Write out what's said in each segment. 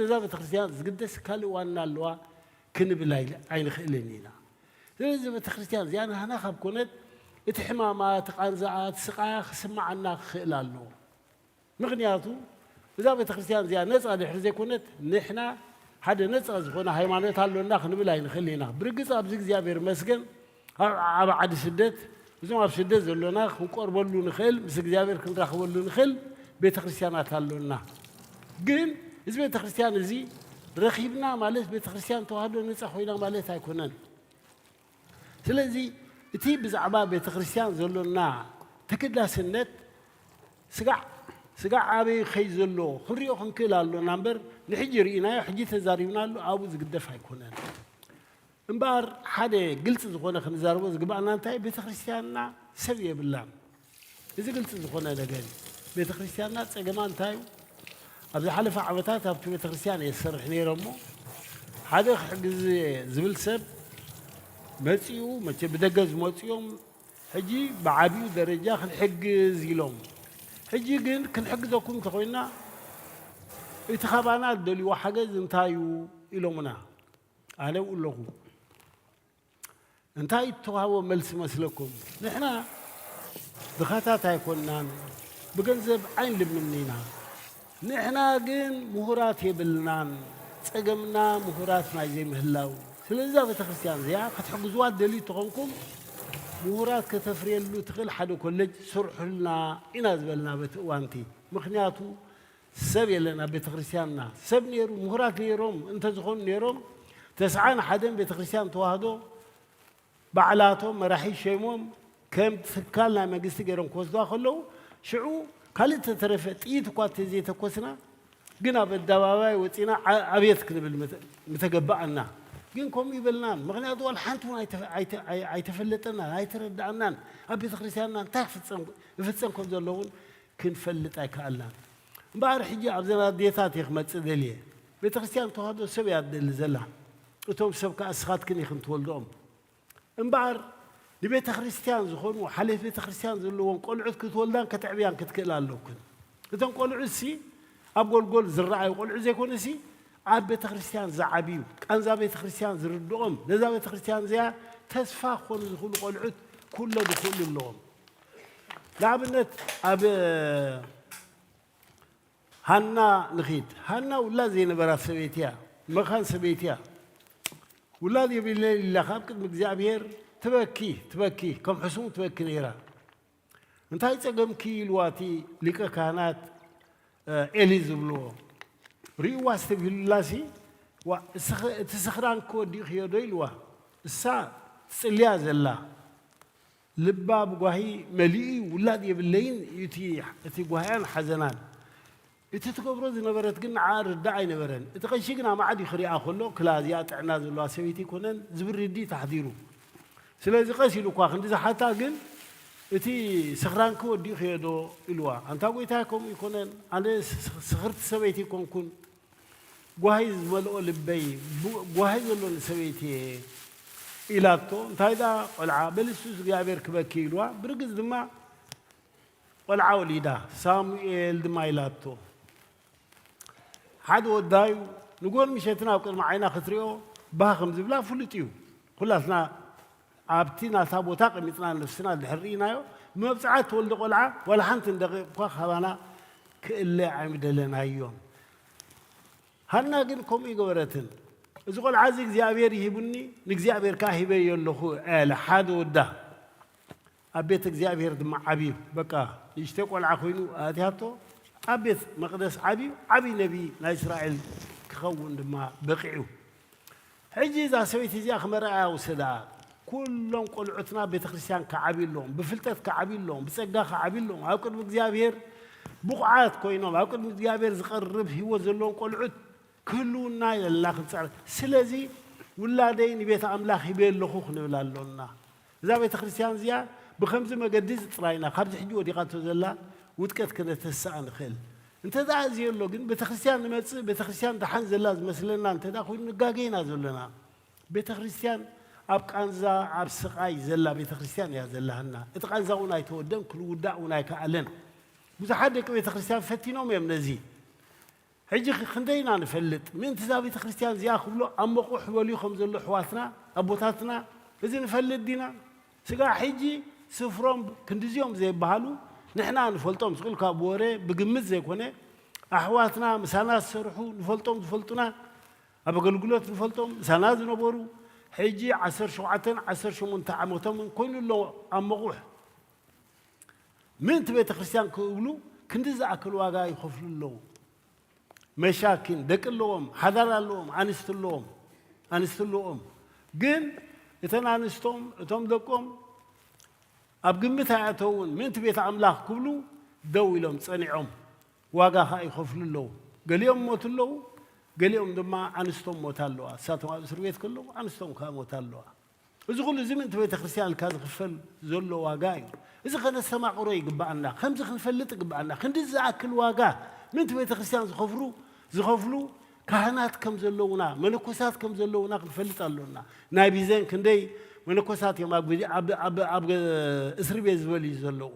ነዛ ቤተክርስትያን ዝግደስ ካልእ ዋና ኣለዋ ክንብል ኣይንኽእልን ኢና። ስለዚ ቤተክርስትያን እዚኣ ናህና ካብ ኮነት እቲ ሕማማ፣ እቲ ቃንዛኣ፣ እቲ ስቃያ ክስምዓና ክኽእል ኣለዎ። ምኽንያቱ እዛ ቤተክርስትያን እዚኣ ነፃ ድሕሪ ዘይኮነት ንሕና ሓደ ነፃ ዝኾነ ሃይማኖት ኣሎና ክንብል ኣይንኽእል ኢና። ብርግፅ ኣብዚ እግዚኣብሔር መስገን ኣብ ዓዲ ስደት እዞም ኣብ ስደት ዘሎና ክንቆርበሉ ንኽእል፣ ምስ እግዚኣብሔር ክንራኽበሉ ንኽእል ቤተክርስትያናት ኣሎና። ግን እዚ ቤተክርስትያን እዚ ረኺብና ማለት ቤተክርስትያን ተዋህዶ ነፃ ኮይና ማለት ኣይኮነን። ስለዚ እቲ ብዛዕባ ቤተክርስትያን ዘሎና ተገዳስነት ስጋዕ ስጋዕ ኣበይ ከይ ዘሎ ክንሪኦ ክንክእል ኣሎና እምበር ንሕጂ ርኢናዮ ሕጂ ተዛሪብናሉ ኣብኡ ዝግደፍ ኣይኮነን። እምበኣር ሓደ ግልፂ ዝኾነ ክንዛረቦ ዝግባኣና እንታይ ቤተክርስትያንና ሰብ የብላን። እዚ ግልፂ ዝኾነ ነገር እዩ። ቤተክርስትያንና ፀገማ እንታይ እዩ? ኣብ ዝሓለፈ ዓመታት ኣብቲ ቤተክርስትያን እየ ዝሰርሕ ነይረ እሞ ሓደ ክሕግዝ ዝብል ሰብ መፂኡ መቸ ብደገ ዝመፅኦም ሕጂ ብዓብዩ ደረጃ ክንሕግዝ ኢሎም። ሕጂ ግን ክንሕግዘኩም እንተኮይና እቲ ካባና ደልዎ ሓገዝ እንታይ እዩ ኢሎምና። ኣነ ኣብኡ ኣለኹ። እንታይ እተዋህቦ መልሲ መስለኩም? ንሕና ድኻታት ኣይኮንናን፣ ብገንዘብ ኣይንልምን ኢና። ንሕና ግን ምሁራት የብልናን። ጸገምና ምሁራት ናይ ዘይምህላው። ስለዚ እዛ ቤተክርስትያን እዚኣ ክትሕግዝዋ ትደልዩ እንተኾንኩም ምሁራት ከተፍርየሉ ትኽእል ሓደ ኮለጅ ስርሑልና ኢና ዝበልና በቲ እዋንቲ። ምኽንያቱ ሰብ የለን ኣብ ቤተክርስትያንና። ሰብ ነይሩ ምሁራት ነይሮም እንተዝኾኑ ነይሮም ተስዓን ሓደን ቤተክርስትያን ተዋህዶ ባዕላቶም መራሒ ሸይሞም ከም ትካል ናይ መንግስቲ ገይሮም ክወስዱዋ ከለዉ ሽዑ ካልእ ተተረፈ ጥይት እኳ ተዘይተኮስና ግን ኣብ ኣደባባይ ወፂና ዓ- ኣብየት ክንብል ምተ- ምተገባኣና። ግን ከምኡ ይበልናን። ምኽንያቱ ዋላ ሓንቲ እውን ኣይተ- ኣይተ- ኣይ- ኣይተፈለጠናን ኣይተረዳኣናን። ኣብ ቤተ ክርስቲያንና እንታይ ክፍፀም- ክፍፀም ከም ዘሎ እውን ክንፈልጥ ኣይከኣልናን። እምበኣር ሕጂ ኣብዘን ኣዴታት እየ ክመፅእ ደልየ። ቤተ ክርስቲያን ተዋህዶ ሰብ እያ ትደሊ ዘላ። እቶም ሰብ ከዓ እስኻትክን ኢኽን ትወልድኦም። እምበኣር ንቤተ ክርስቲያን ዝኾኑ ሓልየት ቤተ ክርስቲያን ዘለዎም ቆልዑት ክትወልዳን ከተዕብያን ክትክእል ኣለኩን። እቶም ቆልዑትሲ ኣብ ጎልጎል ዝረኣዩ ቆልዑ ዘይኮኑሲ ኣብ ቤተ ክርስቲያን ዝዓብዩ ቃንዛ ቤተ ክርስቲያን ዝርድኦም ነዛ ቤተ ክርስቲያን እዚኣ ተስፋ ክኾኑ ዝኽእሉ ቆልዑት ክውለዱ ክኽእሉ ኣለዎም። ንኣብነት ኣብ ሃና ንኺድ። ሃና ውላድ ዘይነበራት ሰበይቲ እያ። መኻን ሰበይቲ እያ። ውላድ የብለይ ኢላ ካብ ቅድሚ እግዚኣብሔር ትበኪ ትበኪ ከም ሕሱም ትበኪ ነይራ። እንታይ ጸገምኪ ኢልዋ እቲ ሊቀ ካህናት ኤሊ ዝብልዎ ርእይዋ ኣስተብሂሉላሲ እቲ ስኽራን ክወዲእኽዮ ዶ ኢልዋ። እሳ ትጽልያ ዘላ ልባ ብጓሂ መሊኡ እዩ። ውላድ የብለይን እዩ እቲ ጓህያን ሓዘናን። እቲ ትገብሮ ዝነበረት ግን ንዓ ርዳእ ኣይነበረን። እቲ ቀሺ ግን ኣማዕድ እዩ ክሪኣ ከሎ ክላ እዚኣ ጥዕና ዘለዋ ሰበይቲ ኣይኮነን ዝብል ርድኢት ኣሕዲሩ። ስለዚ ቀስ ኢሉ እኳ ክንዲ ዝሓታ ግን እቲ ስኽራንኪ ወዲእኽዮ ዶ ኢልዋ። ኣንታ ጎይታይ ከምኡ ኣይኮነን፣ ኣነ ስኽርቲ ሰበይቲ ኣይኮንኩን፣ ጓሂ ዝመልኦ ልበይ ጓሂ ዘሎኒ ሰበይቲ እየ ኢላቶ። እንታይ ደኣ ቆልዓ በልሱ እግዚኣብሔር ክበኪ ኢልዋ። ብርግጽ ድማ ቆልዓ ወሊዳ ሳሙኤል ድማ ኢላቶ። ሓደ ወዳዩ ንጎን ምሸትን ኣብ ቅድሚ ዓይና ክትሪኦ ባህ ከም ዝብላ ፍሉጥ እዩ። ኩላትና ኣብቲ ናታ ቦታ ቀሚጥና ነፍስና ድሕር ርኢናዮ ብመብፅዓ እተወልደ ቆልዓ ዋላ ሓንቲ ንደቂቕ እኳ ካባና ክእለ ኣይምደለናዮን። ሃና ግን ከምኡ ይገበረትን። እዚ ቆልዓ እዚ እግዚኣብሔር ይሂቡኒ ንእግዚኣብሔር ከዓ ሂበዮ ኣለኹ ኣለ ሓደ ወዳ። ኣብ ቤት እግዚኣብሔር ድማ ዓብዩ በቃ ንእሽተይ ቆልዓ ኮይኑ ኣእትያቶ። ኣብ ቤት መቅደስ ዓብዩ ዓብይ ነቢ ናይ እስራኤል ክኸውን ድማ በቂዑ። ሕጂ እዛ ሰበይቲ እዚኣ ክመርኣያ ውሰዳ። ኩሎም ቆልዑትና ቤተ ክርስቲያን ክዓብዩ ኣለዎም፣ ብፍልጠት ክዓብዩ ኣለዎም፣ ብጸጋ ክዓብዩ ኣለዎም። ኣብ ቅድሚ እግዚኣብሔር ብቑዓት ኮይኖም ኣብ ቅድሚ እግዚኣብሔር ዝቐርብ ህይወት ዘለዎም ቆልዑት ክህልውና የለና ክንጻረ። ስለዚ ውላደይ ንቤተ ኣምላኽ ሂበ ኣለኹ ክንብል ኣሎና። እዛ ቤተ ክርስቲያን እዚኣ ብኸምዚ መገዲ ዝጥራይና ካብዚ ሕጂ ወዲቓቶ ዘላ ውድቀት ክነተስኣ ንኽእል። እንተ ደኣ እዚ ኣሎ ግን ቤተ ክርስቲያን ንመጽእ ቤተ ክርስቲያን ደሓን ዘላ ዝመስለና እንተ ደኣ ኮይኑ ንጋገ ኢና ዘለና። ቤተ ክርስቲያን ኣብ ቃንዛ ኣብ ስቓይ ዘላ ቤተ ክርስቲያን እያ ዘላህና። እቲ ቃንዛ እውን ኣይተወደን ክልውዳእ እውን ኣይከኣለን። ብዙሓት ደቂ ቤተ ክርስቲያን ፈቲኖም እዮም ነዚ። ሕጂ ክንደይ ኢና ንፈልጥ? ምእንቲ እዛ ቤተ ክርስቲያን እዚኣ ክብሎ ኣብ መቑሕ በልዩ ከም ዘሎ ኣሕዋትና ኣቦታትና፣ እዚ ንፈልጥ ዲና? ስጋ ሕጂ ስፍሮም ክንድዚኦም ዘይበሃሉ፣ ንሕና ንፈልጦም፣ ስቕ ኢልካ ብወረ ብግምት ዘይኮነ፣ ኣሕዋትና ምሳና ዝሰርሑ፣ ንፈልጦም ዝፈልጡና፣ ኣብ ኣገልግሎት ንፈልጦም ምሳና ዝነበሩ፣ ሕጂ ዓሰርተ ሸውዓተን ዓሰርተ ሸሞንተ ዓመቶምን ኮይኑ ኣሎ ኣብ መቑሕ። ምእንቲ ቤተ ክርስቲያን ክብሉ ክንዲ ዝኣክል ዋጋ ይኸፍሉ ኣለዉ። መሻኪን፣ ደቂ ኣለዎም፣ ሓዳር ኣለዎም፣ ኣንስቲ ኣለዎም፣ ኣንስቲ ኣለዎም። ግን እተን ኣንስቶም፣ እቶም ደቆም ኣብ ግምት ኣይኣተውን። ምእንቲ ቤት ኣምላኽ ክብሉ ደው ኢሎም ጸኒዖም። ዋጋ ኸኣ ይኸፍሉ ኣለዉ። ገሊኦም ሞቱ ኣለዉ፣ ገሊኦም ድማ ኣንስቶም ሞታ ኣለዋ። እሳቶም ኣብ እስር ቤት ከለዉ ኣንስቶም ከኣ ሞታ ኣለዋ። እዚ ኩሉ እዚ ምእንቲ ቤተ ክርስቲያን ኢልካ ዝኽፈል ዘሎ ዋጋ እዩ። እዚ ከነስተማቕሮ ይግብኣና፣ ከምዚ ክንፈልጥ ይግብኣና። ክንዲ ዝኣክል ዋጋ ምእንቲ ቤተ ክርስቲያን ዝኸፍሩ፣ ዝኸፍሉ ካህናት ከም ዘለዉና፣ መነኮሳት ከም ዘለዉና ክንፈልጥ ኣሎና። ናይ ቢዘን ክንደይ መነኮሳት እዮም ኣብ ግዜ-፣ ኣብ፣ ኣብ፣ ኣብ እስሪ ቤት ዝበልዩ ዘለዉ።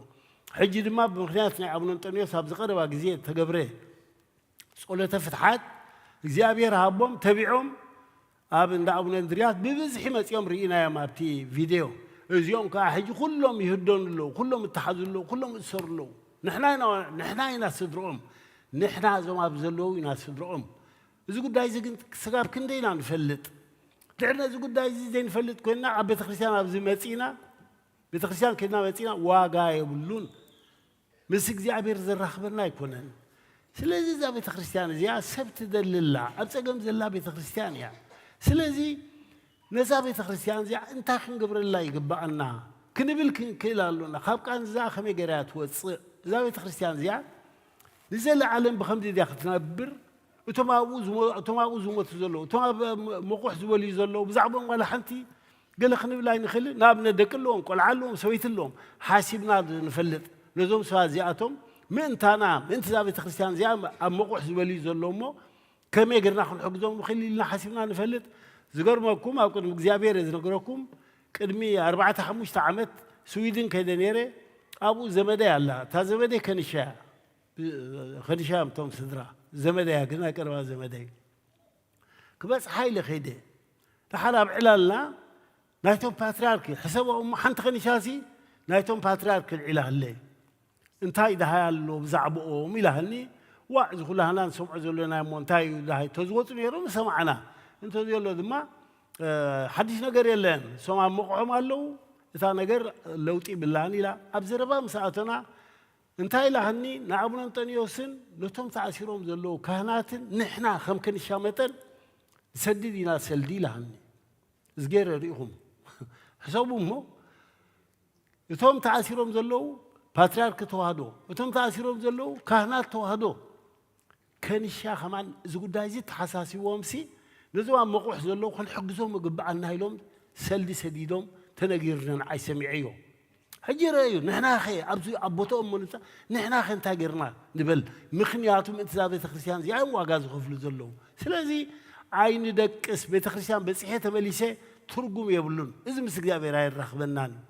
ሕጂ ድማ ብምኽንያት ናይ ኣቡነ እንጠንዮስ ኣብዚ ቀረባ ግዜ እተገብረ ጸሎተ ፍትሓት እግዚኣብሔር ሃቦም ተቢዖም ኣብ እንዳ ኣቡነ እንድርያስ ብብዝሒ መጺኦም ርኢናዮም ኣብቲ ቪድዮ። እዚኦም ከኣ ሕጂ ኩሎም ይህደኑ ኣለዉ፣ ኩሎም ይተሓዙ ኣለዉ፣ ኩሎም ይእሰሩ ኣለዉ። ንሕና ኢና፣ ንሕና ኢና ስድርኦም፣ ንሕና እዞም ኣብ ዘለዉ ኢና ስድርኦም። እዚ ጉዳይ እዚ ግን ስጋብ ክንደይ ኢና ንፈልጥ? ድሕሪ ነዚ ጉዳይ እዚ ዘይንፈልጥ ኮይንና ኣብ ቤተ ክርስቲያን ኣብዚ መጺእና፣ ቤተ ክርስቲያን ከድና መጺእና ዋጋ የብሉን። ምስ እግዚኣብሔር ዘራኽበና ኣይኮነን። ስለዚ እዛ ቤተ ክርስቲያን እዚኣ ሰብ ትደልላ፣ ኣብ ጸገም ዘላ ቤተ ክርስቲያን እያ። ስለዚ ነዛ ቤተ ክርስቲያን እዚኣ እንታይ ክንገብረላ ይግብኣና ክንብል ክንክእል ኣሎና። ካብ ቃንዛ ከመይ ገይራ እያ ትወጽእ? እዛ ቤተ ክርስቲያን እዚኣ ንዘለዓለም ብኸምዚ ድያ ክትነብር? እቶም ኣብኡ ዝሞ-፣ እቶም ኣብኡ ዝሞቱ ዘለዉ፣ እቶም ኣብ መቑሕ ዝበልዩ ዘለዉ፣ ብዛዕባኦም ዋላ ሓንቲ ገለ ክንብል ኣይንኽእልን። ንኣብነት ደቂ ኣለዎም፣ ቆልዓ ኣለዎም፣ ሰበይቲ ኣለዎም፣ ሓሲብና ንፈልጥ። ነዞም ሰባት እዚኣቶም ምእንታና፣ ምእንቲ እዛ ቤተ ክርስቲያን እዚኣ ኣብ መቑሕ ዝበልዩ ዘለዉ እሞ፣ ከመይ ጌርና ክንሕግዞም ንኽእል ኢልና ሓሲብና ንፈልጥ። ዝገርመኩም፣ ኣብ ቅድሚ እግዚኣብሔር እየ ዝነግረኩም፣ ቅድሚ ኣርባዕተ ሓሙሽተ ዓመት ስዊድን ከይደ ነይረ፣ ኣብኡ ዘመደይ ኣላ። እታ ዘመደይ ከንሻ እያ። ከንሻ እዮም እቶም ስድራ። ዘመደይ እያ፣ ግን ናይ ቀረባ ዘመደይ። ክበጽሓ ኢለ ከይደ። ደሓር ኣብ ዕላልና ናይቶም ፓትርያርክ፣ ሕሰቦ እሞ ሓንቲ ከንሻሲ ናይቶም ፓትርያርክ ዕላ ህለ። "እንታይ ደሃይ ኣሎ ብዛዕባኦም?" ኢላሃኒ። "ዋዕ፣ እዚ ኩላህና ንሰምዖ ዘለና እሞ እንታይ እዩ ደሃይ? እንተዝወጹ ነይሮም ሰማዕና። እንተዘየሎ ድማ፣ እ፣ ሓድሽ ነገር የለን። እሶም ኣብ መቑሖም ኣለዉ። እታ ነገር ለውጢ ይብላን" ኢላ ኣብ ዘረባ ምስ ኣተና፣ እንታይ ኢላሃኒ፣ ንኣቡነ እንጠንዮስን ነቶም ተኣሲሮም ዘለዉ ካህናትን ንሕና ከም ከንሻ መጠን ንሰድድ ኢና ሰልዲ ኢላሃኒ። እዝጌር ርኢኹም። ሕሰቡ እሞ፣ እቶም ተኣሲሮም ዘለዉ ፓትርያርክ ተዋህዶ፣ እቶም ተኣሲሮም ዘለዉ ካህናት ተዋህዶ፣ ከንሻ ከማን እዚ ጉዳይ እዚ ተሓሳሲቦምሲ፣ ነዞም ኣብ መቑሕ ዘለዉ ክንሕግዞም ይግብኣና ኢሎም ሰልዲ ሰዲዶም፣ ተነጊሩና፣ ንዓይ ሰሚዐዮ። ሕጂ ረኣዩ፣ ንሕናኸ ኣብዚ ኣብ ቦታኦም ምንጻ-፣ ንሕናኸ እንታይ ጌርና ንበል? ምኽንያቱ ምእንቲ እዛ ቤተክርስትያን እዚኣ እዮም ዋጋ ዝኸፍሉ ዘለዉ። ስለዚ ኣይንደቅስ፣ ቤተክርስትያን በጺሐ ተመሊሰ ትርጉም የብሉን። እዚ ምስ እግዚኣብሔር ኣየራኽበናን እዩ።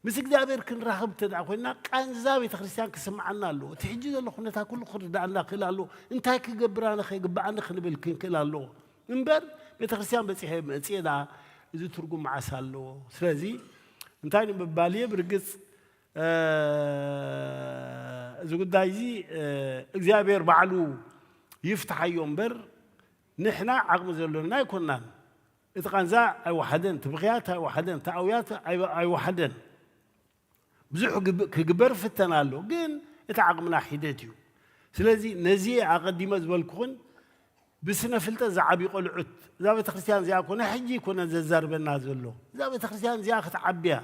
ምስ እግዚኣብሔር ክንራኸብ እንተ ደኣ ኮይንና፣ ቃንዛ ቤተክርስትያን ክስምዓና ኣለዎ። እቲ ሕጂ ዘሎ ኩነታት ኩሉ ክርድኣና ክእል ኣለዎ። እንታይ ክገብር ኣነ ከይግብኣኒ ክንብል ክንክእል ኣለዎ። እምበር፣ ቤተክርስትያን በጺሐ መጽየ ደኣ እዚ ትርጉም መዓስ ኣለዎ? ስለዚ፣ እንታይ ንምባል እየ? ብርግጽ፣ እ፣ እዚ ጉዳይ እዚ፣ እ፣ እግዚኣብሔር ባዕሉ ይፍትሓዮ እምበር፣ ንሕና ዓቕሚ ዘሎና ኣይኮንናን። እቲ ቃንዛ ኣይወሓደን፣ እቲ ብኽያት ኣይወሓደን፣ እቲ ኣውያት ኣይ-፣ ኣይወሓደን። ብዙሕ ክግብ-፣ ክግበር ፍተና ኣሎ፣ ግን እቲ ዓቕምና ሒደት እዩ። ስለዚ ነዚ ኣቐዲመ ዝበልኩኽን ብስነ ፍልጠት ዝዓብዩ ቆልዑት፣ እዛ ቤተክርስትያን እዚኣ እኮ ናይ ሕጂ ኣይኮነን ዘዛርበና ዘሎ። እዛ ቤተክርስትያን እዚኣ ክትዓቢ እያ።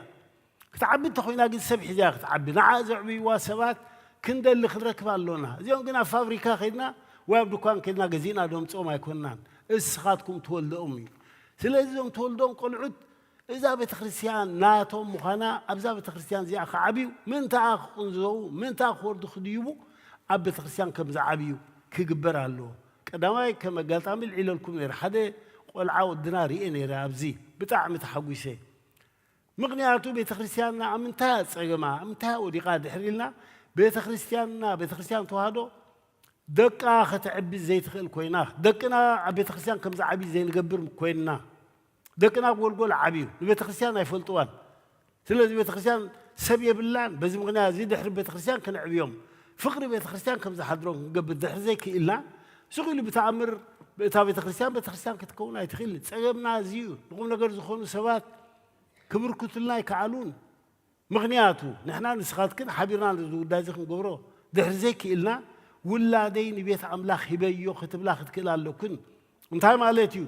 ክትዓቢ እንተኾይና ግን ሰብ ሒዛ እያ ክትዓቢ። ንዓ ዘዕብይዋ ሰባት ክንደሊ ክንረክብ ኣሎና። እዚኦም ግን ኣብ ፋብሪካ ከይድና ወይ ኣብ ድኳን ከይድና ገዚእና ነምጽኦም ኣይኮንናን። እስኻትኩም ትወልደኦም እዩ። ስለዚ እዞም ትወልዶም ቆልዑት እዛ ቤተክርስትያን ናቶም ምዃና፣ ኣብዛ ቤተክርስትያን እዚኣ ክዓብዩ፣ ምእንታኣ ክቕንዘዉ፣ ምእንታኣ ክወርዱ ክድይቡ፣ ኣብ ቤተክርስትያን ከም ዝዓብዩ ክግበር ኣለዎ። ቀዳማይ ከም ኣጋጣሚ ኣልዒለልኩም ነይረ። ሓደ ቆልዓ ወድና ርእየ ነይረ ኣብዚ፣ ብጣዕሚ ተሓጒሰ። ምኽንያቱ ቤተክርስትያንና ኣብ ምንታይ ጸገማ፣ ኣብ ምንታይ ወዲቓ ድሕሪ ኢልና፣ ቤተክርስትያንና፣ ቤተክርስትያን ተዋህዶ ደቃ ከተዕቢ ዘይትኽእል ኮይና፣ ደቅና ኣብ ቤተ ክርስቲያን ከም ዝዓብዩ ዘይንገብር ኮይንና፣ ደቅና ጎልጎል ዓብዩ ንቤተ ክርስቲያን ኣይፈልጥዋን። ስለዚ ቤተ ክርስቲያን ሰብ የብላን። በዚ ምኽንያት እዚ ድሕሪ ቤተ ክርስቲያን ከነዕብዮም፣ ፍቕሪ ቤተ ክርስቲያን ከም ዝሓድሮም ክንገብር ድሕሪ ዘይክኢልና፣ ስቕ ኢሉ ብተኣምር እታ ቤተ ክርስቲያን ቤተ ክርስቲያን ክትከውን ኣይትኽእልን። ጸገምና እዚ እዩ። ንቁም ነገር ዝኾኑ ሰባት ክብርክቱልና ኣይከኣሉን። ምኽንያቱ ንሕና ንስኻትክን ሓቢርና ነዚ ጉዳይ እዚ ክንገብሮ ድሕሪ ዘይክኢልና፣ ውላደይ ንቤት ኣምላኽ ሂበዮ ክትብላ ክትክእል ኣለኩን። እንታይ ማለት እዩ?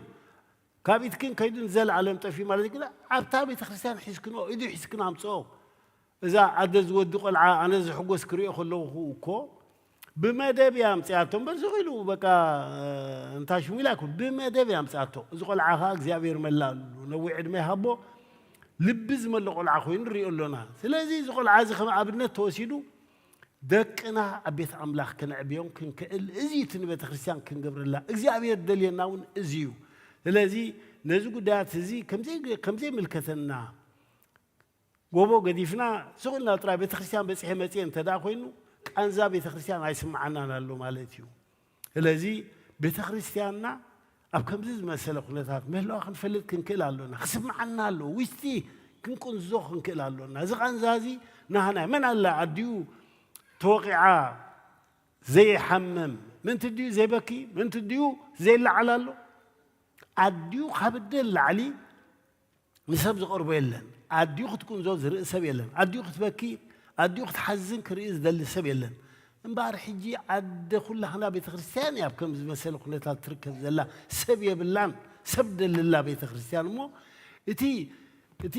ካብ ኢድክን ከይዱ ንዘለኣለም ጠፊኡ ማለት ግን ኣብታ ቤተ ክርስቲያን ሒዝክንኦ፣ ኢዱ ሒዝክን ኣምጽኦ። እዛ ኣደ ዝወዲ ቆልዓ ኣነ ዝሕጎስ ክሪኦ ከለኹ እኮ ብመደብ እያ ኣምጽኣቶ እምበር፣ ስቕ ኢሉ በቃ፣ እንታይ ሽሙ ኢላ ኣይኮን፣ ብመደብ እያ ኣምጽኣቶ። እዚ ቆልዓ ኸኣ እግዚኣብሔር መላእሉ ነዊሕ ዕድመ ይሃቦ፣ ልቢ ዝመልእ ቆልዓ ኮይኑ ንሪኦ ኣሎና። ስለዚ እዚ ቆልዓ እዚ ከም ኣብነት ተወሲዱ ደቅና ኣብ ቤት ኣምላኽ ከነዕብዮም ክንክእል፣ እዚ እቲ ንቤተ ክርስቲያን ክንገብረላ እግዚኣብሔር ደልየና እውን እዚ እዩ። ስለዚ ነዚ ጉዳያት እዚ ከምዘይ-፣ ከምዘይምልከተና ጎቦ ገዲፍና ስቕ ኢልና ጥራይ ቤተ ክርስቲያን በጺሐ መጺኤ እንተ ደኣ ኮይኑ፣ ቃንዛ ቤተ ክርስቲያን ኣይስምዓናን ኣሎ ማለት እዩ። ስለዚ ቤተ ክርስቲያንና ኣብ ከምዚ ዝመሰለ ኩነታት ምህላዋ ክንፈልጥ ክንክእል ኣሎና። ክስምዓና ኣሎ፣ ውሽጢ ክንቁንዝዞ ክንክእል ኣሎና። እዚ ቃንዛ እዚ ናህና እዩ። መን ኣላ ኣዲኡ ተወቒዓ ዘይሓምም? ምንቲ ድዩ ዘይበኪ? ምንቲ ድዩ ዘይለዓል ኣሎ? ኣዲኡ ካብ እደ ንላዕሊ ንሰብ ዝቐርቦ የለን። ኣዲኡ ክትቁንዞ ዝርኢ ሰብ የለን። ኣዲኡ ክትበኪ፣ ኣዲኡ ክትሓዝን ክርኢ ዝደሊ ሰብ የለን። እምበኣር ሕጂ ኣደ ኩላህና ቤተ ክርስቲያን እያ ኣብ ከም ዝመሰለ ኩነታት ትርከብ ዘላ። ሰብ የብላን፣ ሰብ ደልላ ቤተ ክርስቲያን። እሞ እቲ፣ እቲ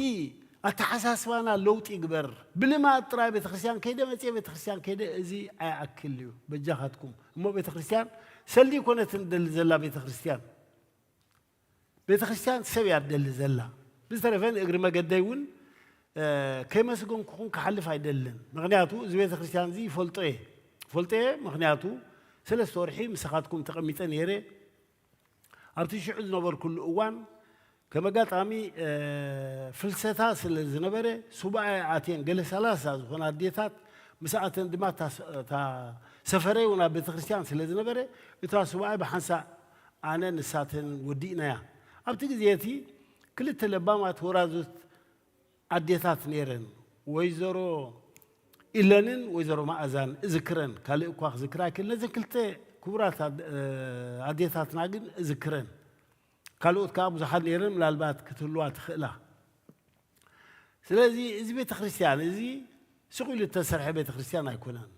ኣተሓሳስባና ለውጢ ይግበር። ብልማድ ጥራይ ቤተ ክርስቲያን ከይደ መጽየ፣ ቤተ ክርስቲያን ከይደ፣ እዚ ኣይኣክል እዩ። በጃኻትኩም። እሞ ቤተ ክርስቲያን ሰልዲ ይኮነትን ደሊ ዘላ ቤተ ክርስቲያን። ቤተ ክርስቲያን ሰብ እያ ትደሊ ዘላ። ብዝተረፈ ንእግሪ መገደይ እውን፣ እ፣ ከይመስገንኩኹም ክሓልፍ ኣይደልን። ምኽንያቱ እዚ ቤተ ክርስቲያን እዚ ይፈልጦ እየ። ይፈልጦ እየ፣ ምኽንያቱ ሰለስተ ወርሒ ምሳኻትኩም ተቐሚጠ ነይረ። ኣብቲ ሽዑ ዝነበርኩሉ እዋን ከም ኣጋጣሚ፣ እ፣ ፍልሰታ ስለ ዝነበረ ሱባኤ ኣትየን ገለ ሰላሳ ዝኾና ኣዴታት ምስኣተን ድማ እታ ስ-፣ እታ ሰፈረይ እውን ኣብ ቤተ ክርስቲያን ስለ ዝነበረ እታ ሱባኤ ብሓንሳእ ኣነ ንሳተን ወዲእናያ። ኣብቲ ግዜ እቲ ክልተ ለባማት ወራዙት ኣዴታት ነይረን፣ ወይዘሮ ኢለንን ወይዘሮ መኣዛን እዝክረን፣ ካልእ እኳ ክዝክር ኣይክእል። ነዘን ክልተ ክቡራት ኣድ-፣ ኣዴታትና ግን እዝክረን። ካልኦት ከኣ ብዙሓት ነይረን፣ ምናልባት ክትህልዋ ትኽእላ። ስለዚ እዚ ቤተ ክርስቲያን እዚ ስቕ ኢሉ እተሰርሐ ቤተ ክርስቲያን ኣይኮነን።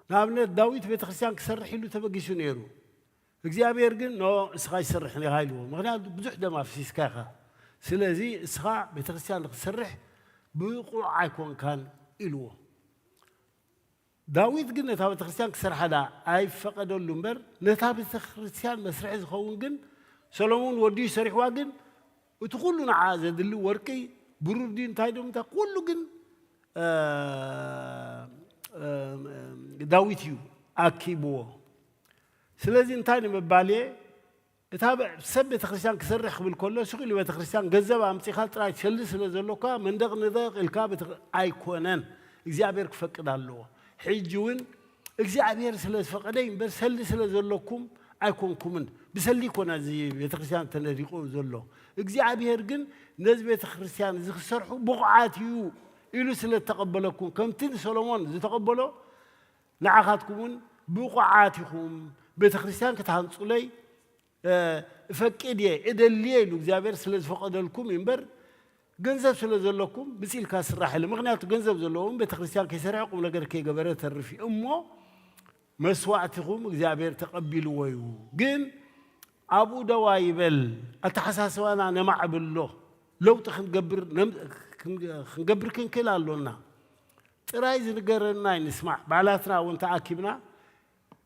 ንኣብነት ዳዊት ቤተ ክርስቲያን ክሰርሕ ኢሉ ተበጊሱ ነይሩ። እግዚኣብሔር ግን ኖ፣ እስኻ ኣይሰርሕን ኢኻ ኢልዎ። ምኽንያቱ ብዙሕ ደም ኣፍሲስካ ኢኻ። ስለዚ እስኻ ቤተ ክርስቲያን ንክትሰርሕ ብቑዕ ኣይኮንካን ኢልዎ። ዳዊት ግን ነታ ቤተ ክርስቲያን ክሰርሓ ደኣ ኣይፈቐደሉ እምበር፣ ነታ ቤተ ክርስቲያን መስርሒ ዝኸውን ግን ሰሎሞን ወዲኡ ሰሪሕዋ። ግን እቲ ኩሉ ንዓ ዘድሊ ወርቂ፣ ብሩር ድዩ እንታይ ደሞ እንታይ ኩሉ ግን፣ እ፣ እ፣ ዳዊት እዩ ኣኪብዎ። ስለዚ እንታይ ንምባል እየ፣ እታ በ-፣ ሰብ ቤተ ክርስቲያን ክሰርሕ ክብል ከሎ፣ ስቕ ኢሉ ቤተ ክርስቲያን ገንዘብ ኣምጺኻ ጥራይ ትሸሊ ስለ ዘሎካ፣ መንደቕ ንደቕ ኢልካ ቤተ-፣ ኣይኮነን። እግዚኣብሔር ክፈቅድ ኣለዎ። ሕጂ እውን እግዚኣብሔር ስለ ዝፈቐደ እምበር፣ ሰልዲ ስለ ዘሎኩም ኣይኮንኩምን። ብሰልዲ ይኮነ እዚ ቤተ ክርስቲያን ተነዲቑ ዘሎ። እግዚኣብሔር ግን ነዚ ቤተ ክርስቲያን እዚ ክሰርሑ ብቑዓት እዩ ኢሉ ስለ ዝተቐበለኩም፣ ከምቲ ንሰሎሞን ዝተቐበሎ፣ ንዓኻትኩም እውን ብቑዓት ኢኹም፣ ቤተ ክርስቲያን ክትሃንጹለይ፣ እ፣ እፈቅድ እየ፣ እደሊ እየ ኢሉ እግዚኣብሔር ስለ ዝፈቐደልኩም እዩ እምበር፣ ገንዘብ ስለ ዘለኩም ብጽኢልካ ዝስራሕ የለን። ምኽንያቱ ገንዘብ ዘለዎ እውን ቤተ ክርስቲያን ከይሰርሐ ቁም ነገር ከይገበረ ተርፍ እዩ። እሞ መስዋዕትኹም እግዚኣብሔር ተቐቢልዎ እዩ። ግን ኣብኡ ደው ኣይበል፣ ኣተሓሳስባና ነማዕብሎ፣ ለውጢ ክንገብር፣ ነም-፣ ክን-፣ ክንገብር ክንክእል ኣሎና። ጥራይ ዝንገረና ኣይንስማዕ። ባዕላትና እውን ተኣኪብና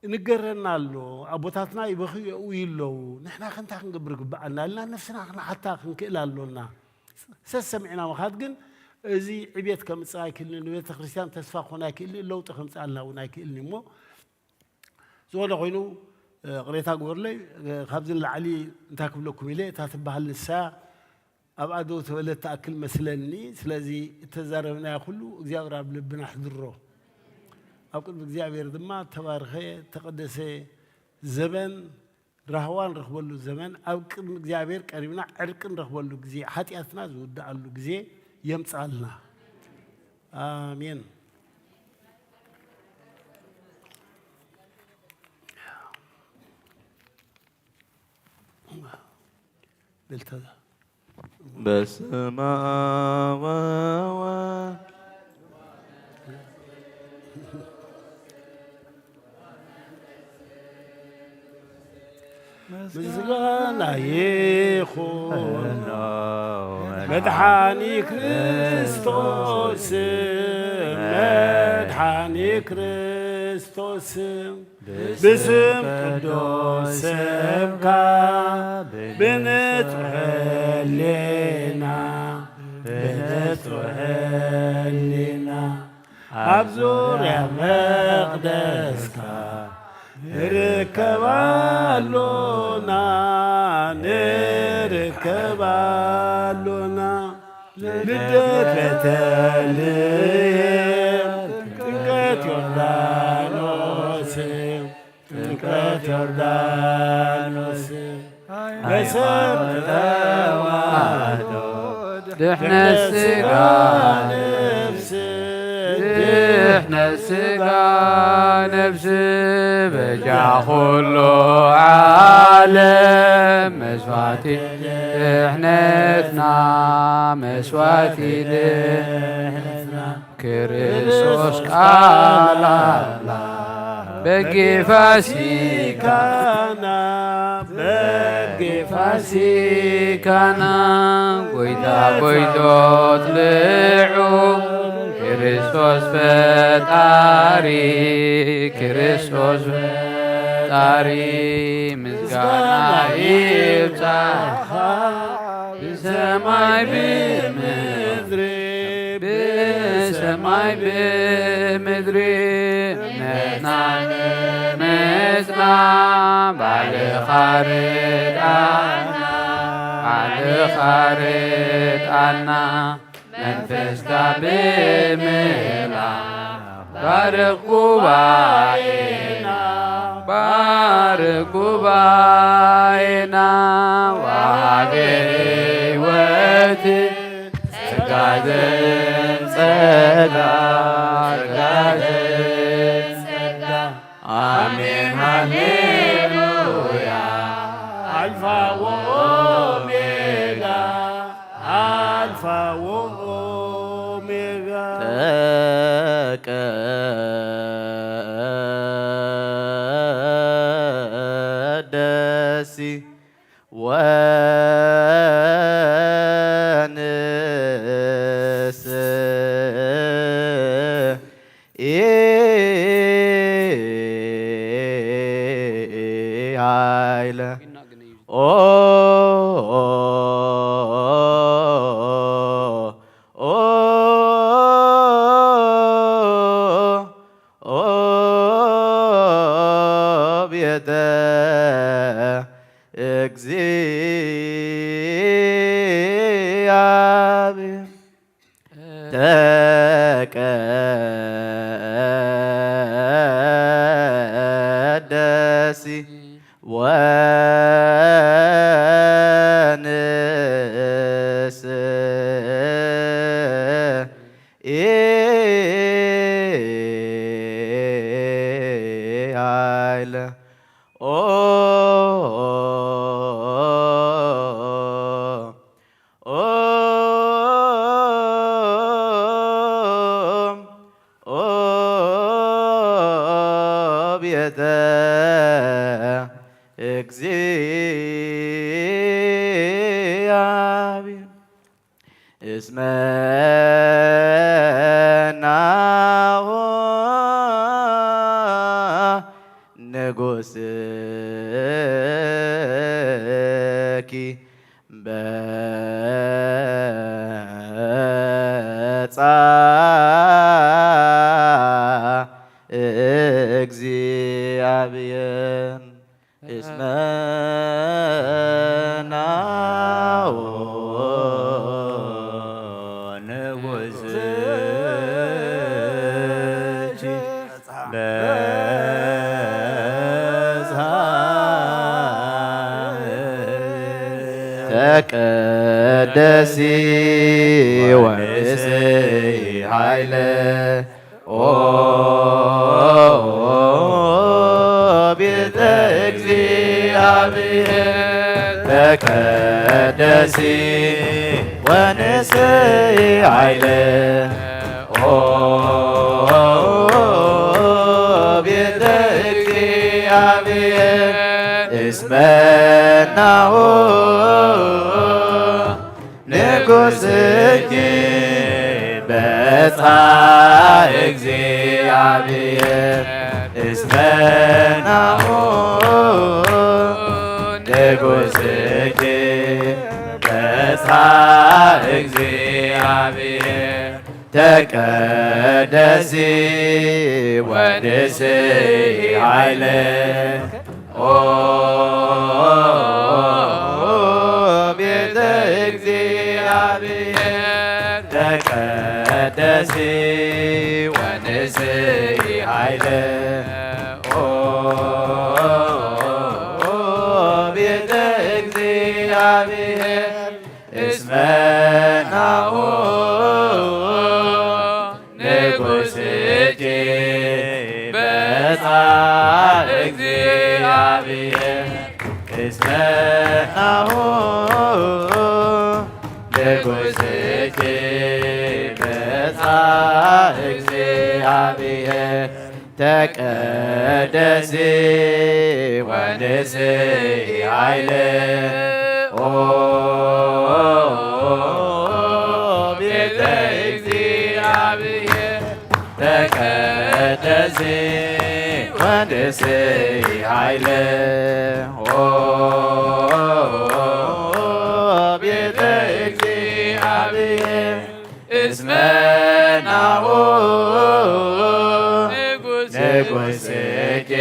ንገረና ኣሎ። ኣቦታትና ይበኽዩ የእውዩ ኣለዉ። ንሕና ከ እንታይ ክንገብር ይግብኣና? ኢልና ነፍስና ክንሓታ ክንክእል ኣሎና። ሰሰሚዕና ምኻድ ግን እዚ ዕብየት ከምጽእ ኣይክእልን፣ ንቤተ ክርስቲያን ተስፋ ክኾን ኣይክእልን፣ ለውጢ ከምጽኣልና እውን ኣይክእልን እዩ። እሞ ዝኾነ ኮይኑ፣ እ፣ ቅሬታ ግበሩለይ፣ እ፣ ካብዚ ንላዕሊ እንታይ ክብለኩም ኢለ፣ እታ ትበሃል ንሳ ኣብኣ ደው ተበለት ትኣክል መስለኒ። ስለዚ እተዛረብናዮ ኩሉ እግዚኣብሔር ኣብ ልብና ኣሕድሮ። ኣብ ቅድሚ እግዚኣብሔር ድማ ተባርኸ፣ ተቐደሰ ዘበን፣ ራህዋ ንረኽበሉ ዘበን፣ ኣብ ቅድሚ እግዚኣብሔር ቀሪብና ዕርቂ ንረኽበሉ ግዜ፣ ሓጢኣትና ዝውድኣሉ ግዜ የምጽኣልና። ኣሜን። እልልታ። በስመ አብ ወወልድ ምስጋና ይኹን መድሓኒ ክርስቶስ፣ መድሓኒ ክርስቶስ። ብስም ቅዱስ ስምካ ብንጹሕ ህሊና፣ ብንጹሕ ህሊና ኣብ ዙርያ መቕደስካ ንርከብ ኣሎና፣ ንርከብ ኣሎና። ልደት ቤተልሔም፣ ጥምቀት ዮርዳኖስ፣ ጥምቀት ዮርዳኖስ፣ በሰብ ተዋህዶ ድሕነት ስጋ ነፍስ፣ ድሕነት ስጋ ነፍስ፣ በጃ ኩሉ ዓለም መስዋዕቲ ድሕነትና፣ መስዋዕቲ ድሕነትና። ክርስቶስ ቃል ኣምላኽ በጊ ፋሲካና፣ በጊ ፋሲካና፣ ጎይታ ጎይቶት ልዑል ክርስቶስ ፈጣሪ፣ ክርስቶስ ፈጣሪ ምስጋና ይብጻሕኻ። ብሰማይ ብምድሪ፣ ብሰማይ ብምድሪ፣ እምነትና ንምጽና፣ ባዕልኻ ርድኣና፣ ባዕልኻ ርድኣና። መንፈስካ ብምልኣኽ ባርኽ ጉባኤና፣ ባርኽ ጉባኤና። ወሃቤ ሕይወት ጸጋ ዘእም ጸጋ፣ ጸጋ ዘእም ጸጋ። ኣሜን ሃሌሉያ። ኣልፋ ወኦሜጋ፣ ኣልፋ ወኦሜጋ። ተቀደሲ ወንስ ኃይለ። ኦ፣ ኦ፣ ኦ፣ ኦ፣ ቤተ እግዚአብሔር። ተቀደሲ ወንስ ኃይለ። ኦ፣ ኦ፣ ኦ፣ ቤተ እግዚአብሔር። እስመ ናሁ ንጉሥኪ በጻ እግዚአብሔር። እስመ ናሁ ንጉሥኪ ተቀደሲ ወንስኢ ኃይለ ኦ ቤተ እግዚአብሔር ተቀደሲ ወንስኢ ኃይለ ኦ ቤተ እግዚአብሔር እስመ ናሁ ንጉሥኪ በጽሐ እግዚአብሔር እስመ ናሁ ንጉሥኪ በጽሐ እግዚአብሔር ተቀደሲ ወንስኢ ኃይለ ኦ ቤተ እግዚአብሔር ተቀደሲ ወንስኢ ኃይለ ኦ ቤተ እግዚአብሔር እስመ ናሁ ንጉሥኪ በጽሐ እግዚአብሔር እስመ ናሁ ንጉሥኪ በጽሐ እግዚአብሔር ተቀደሲ ወንስኢ ኃይለ ኦ ቤተ እግዚአብሔር ተቀደሲ ወንስኢ ኃይለ ኦ ቤተ እግዚአብሔር እስመ ናሁ ንጉሥኪ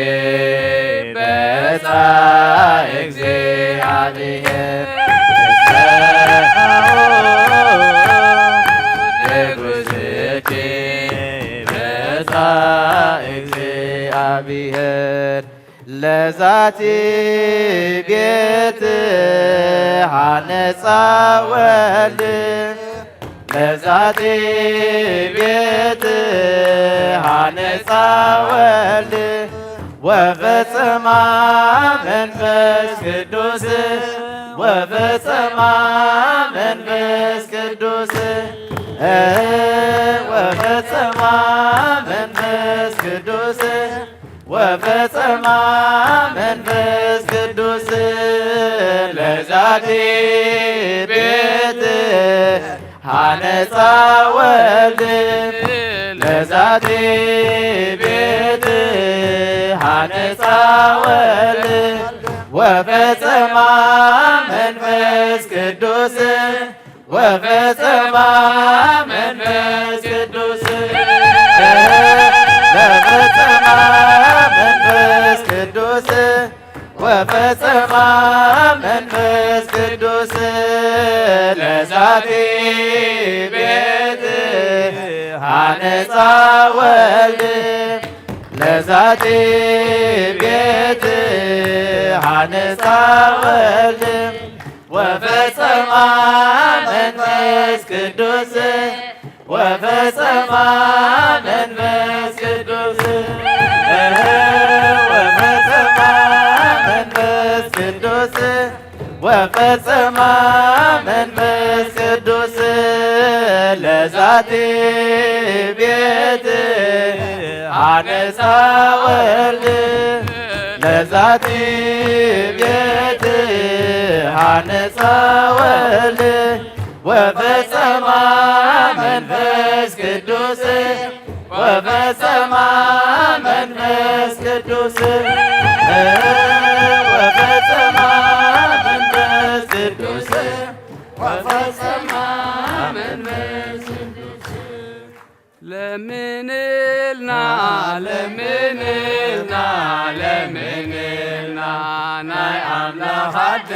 በጽሐ እግዚአብሔር እስመ ናሁ ንጉሥኪ በጽሐ እግዚአብሔር ለዛቲ ቤት ሐነጻ ወልድ ለዛቲ ቤት ሐነጻ ወልድ ወፈጸማ መንፈስ ቅዱስ ወፈጸማ መንፈስ ቅዱስ ወፈጸማ መንፈስ ቅዱስ ወፈጸማ መንፈስ ቅዱስ ለዛቲ ቤት ሐነጻ ወልድ ለዛቲ ቤት ሐነጻ ወልድ ወፈጸማ መንፈስ ቅዱስ ወፈጸማ መንፈስ ቅዱስ ለፈጸማ መንፈስ ቅዱስ ወፈጸማ መንፈስ ቅዱስ ለዛቲ ቤት ሐነጻ ወልድ ለዛቲ ቤት ሐነጻ ወልድ ወፈጸማ መንፈስ ቅዱስ ወፈጸማ መንፈስ ቅዱስ ወፈጸማ መንፈስ ቅዱስ ወፈጸማ መንፈስ ቅዱስ ለዛቲ ቤት ሐነጻ ወልድ ለዛቲ ቤት ሐነጻ ወልድ ወፈጸማ መንፈስ ቅዱስ ወፈጸማ መንፈስ ቅዱስ ወፈጸማ መንፈስ ቅዱስ ወፈጸማ መንፈስ ቅዱስ ለምንልና ለምንልና ለምንልና ናይ ኣምላኽ ኣደ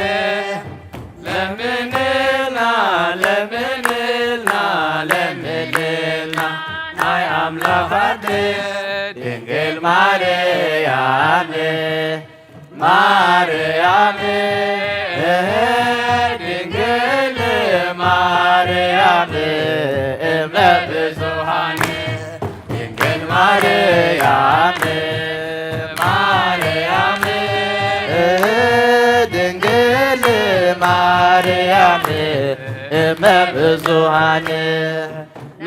ለምንልና ለምንልና ለምንልና ናይ ኣምላኽ ኣደ ድንግል ማርያም ማርያም ድንግል ማርያም እመ ብዙኃን፣ ድንግል ማርያም፣ ማርያም፣ ድንግል ማርያም እመ ብዙኃን፣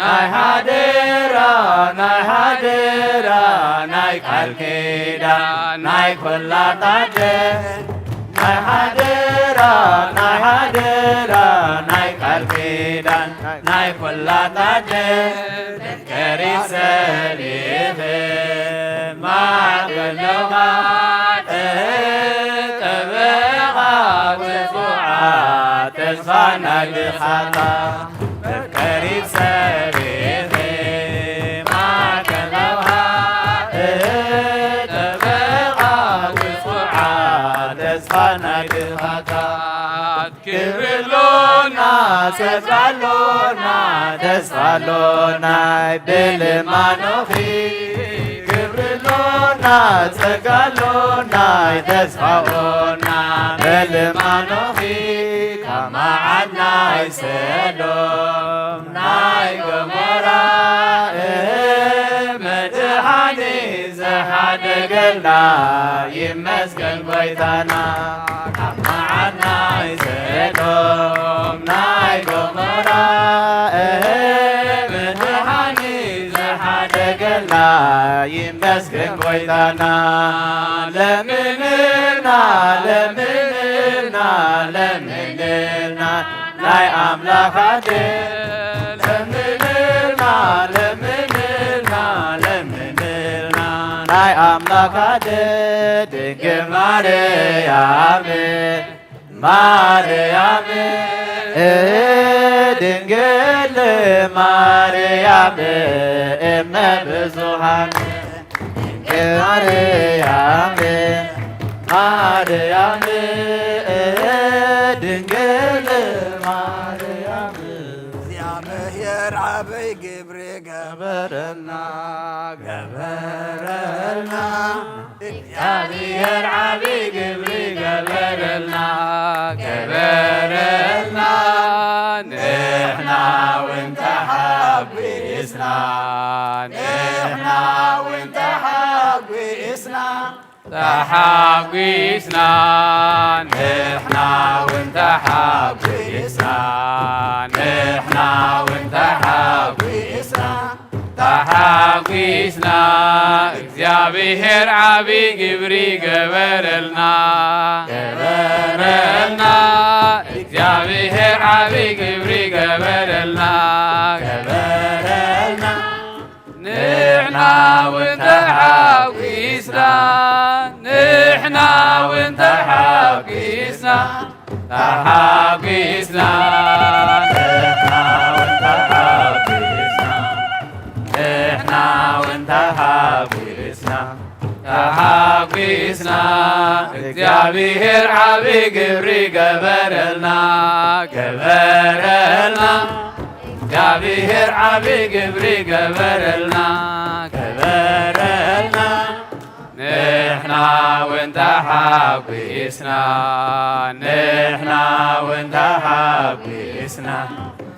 ናይ ሓደራ፣ ናይ ሓደራ፣ ናይ ቃል ኪዳን፣ ናይ ኲላታደ፣ ናይ ሓደራ፣ ናይ ሓደራ፣ ናይ ቃል ኪዳን፣ ናይ ኲላታደ፣ ከሪት ሰሊኺ ማዕበለዋ፣ ጠበቓ ውጹዓት ተስፋ ናይ ድኻታ፣ መፍቀሪት ሰሊኺ ማዕበለዋ፣ ጠበቓ ውጹዓት ተስፋ ናይ ድኻታ። ክብሪ ኣሎና፣ ጸጋ ኣሎና፣ ተስፋ ኣሎና፣ ብልማኖኺ። ክብሪ ኣሎና፣ ጸጋ ኣሎና፣ ተስፋ ኣሎና፣ ብልማኖኺ። ካብ መዓት ናይ ሰዶም ናይ ገሞራ መድሓኒ ዝሓደገልና ይመስገን ጎይታና። ካብ መዓት ናይ ሰዶም ናይ ገሞራ መድሓኒ ዝሓደገልና ይመስገን ጎይታና። ለምንልና ለምንልና ለምንልና ናይ ኣምላኽ ኣደ ለምንልና ለምንልና ለምንልና ናይ ኣምላኽ ኣደ ድንግል ማርያም ማርያም ድንግል ማርያም እመ ብዙኃን ማርያም ማርያም ድንግል ማርያም። እግዚኣብሔር ዓበይ ግብሪ ገበረልና ገበረልና። እግዚኣብሔር ዓብይ ግብሪ ገበረልና ገበረልና። ንሕና እውን ተሓጒስና ንሕና እውን ተሓጒስና ተሓጒስና ንሕና እውን ተሓጒስና ንሕና እውን ተሓጒስና ተሓጒስና እግዚኣብሔር ዓቢ ግብሪ ገበረልና ገበረልና እግዚኣብሔር ዓቢ ግብሪ ገበረልና ገበረልና ንሕና እውን ተሓጒስና ንሕና እውን ተሓጒስና ተሓጒስና ንሕና እውን ተሓጒስና ንሕና እውን ተሓጒስና ተሓጒስና እግዚኣብሔር ዓቢ ግብሪ ገበረልና ገበረልና እግዚኣብሔር ዓቢ ግብሪ ገበረልና ገበረልና ንሕና እውን ተሓጒስና ንሕና እውን ተሓጒስና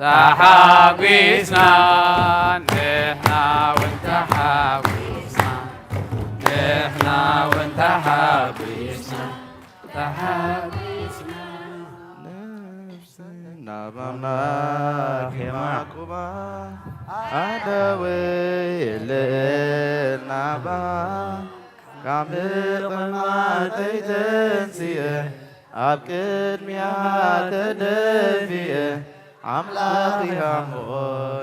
ተሓጒስና ንሕና እውን ተሓጒስና ንሕና እውን ተሓጒስና ተሓጒስና ናብ ኣምላኽ የማዕቁባ ኣደወ የለና ባ ካብ ምቕማጠይ ተንስየ ኣብ ቅድሚያ ተደፊየ ኣምላኽ ኢኻ እሞ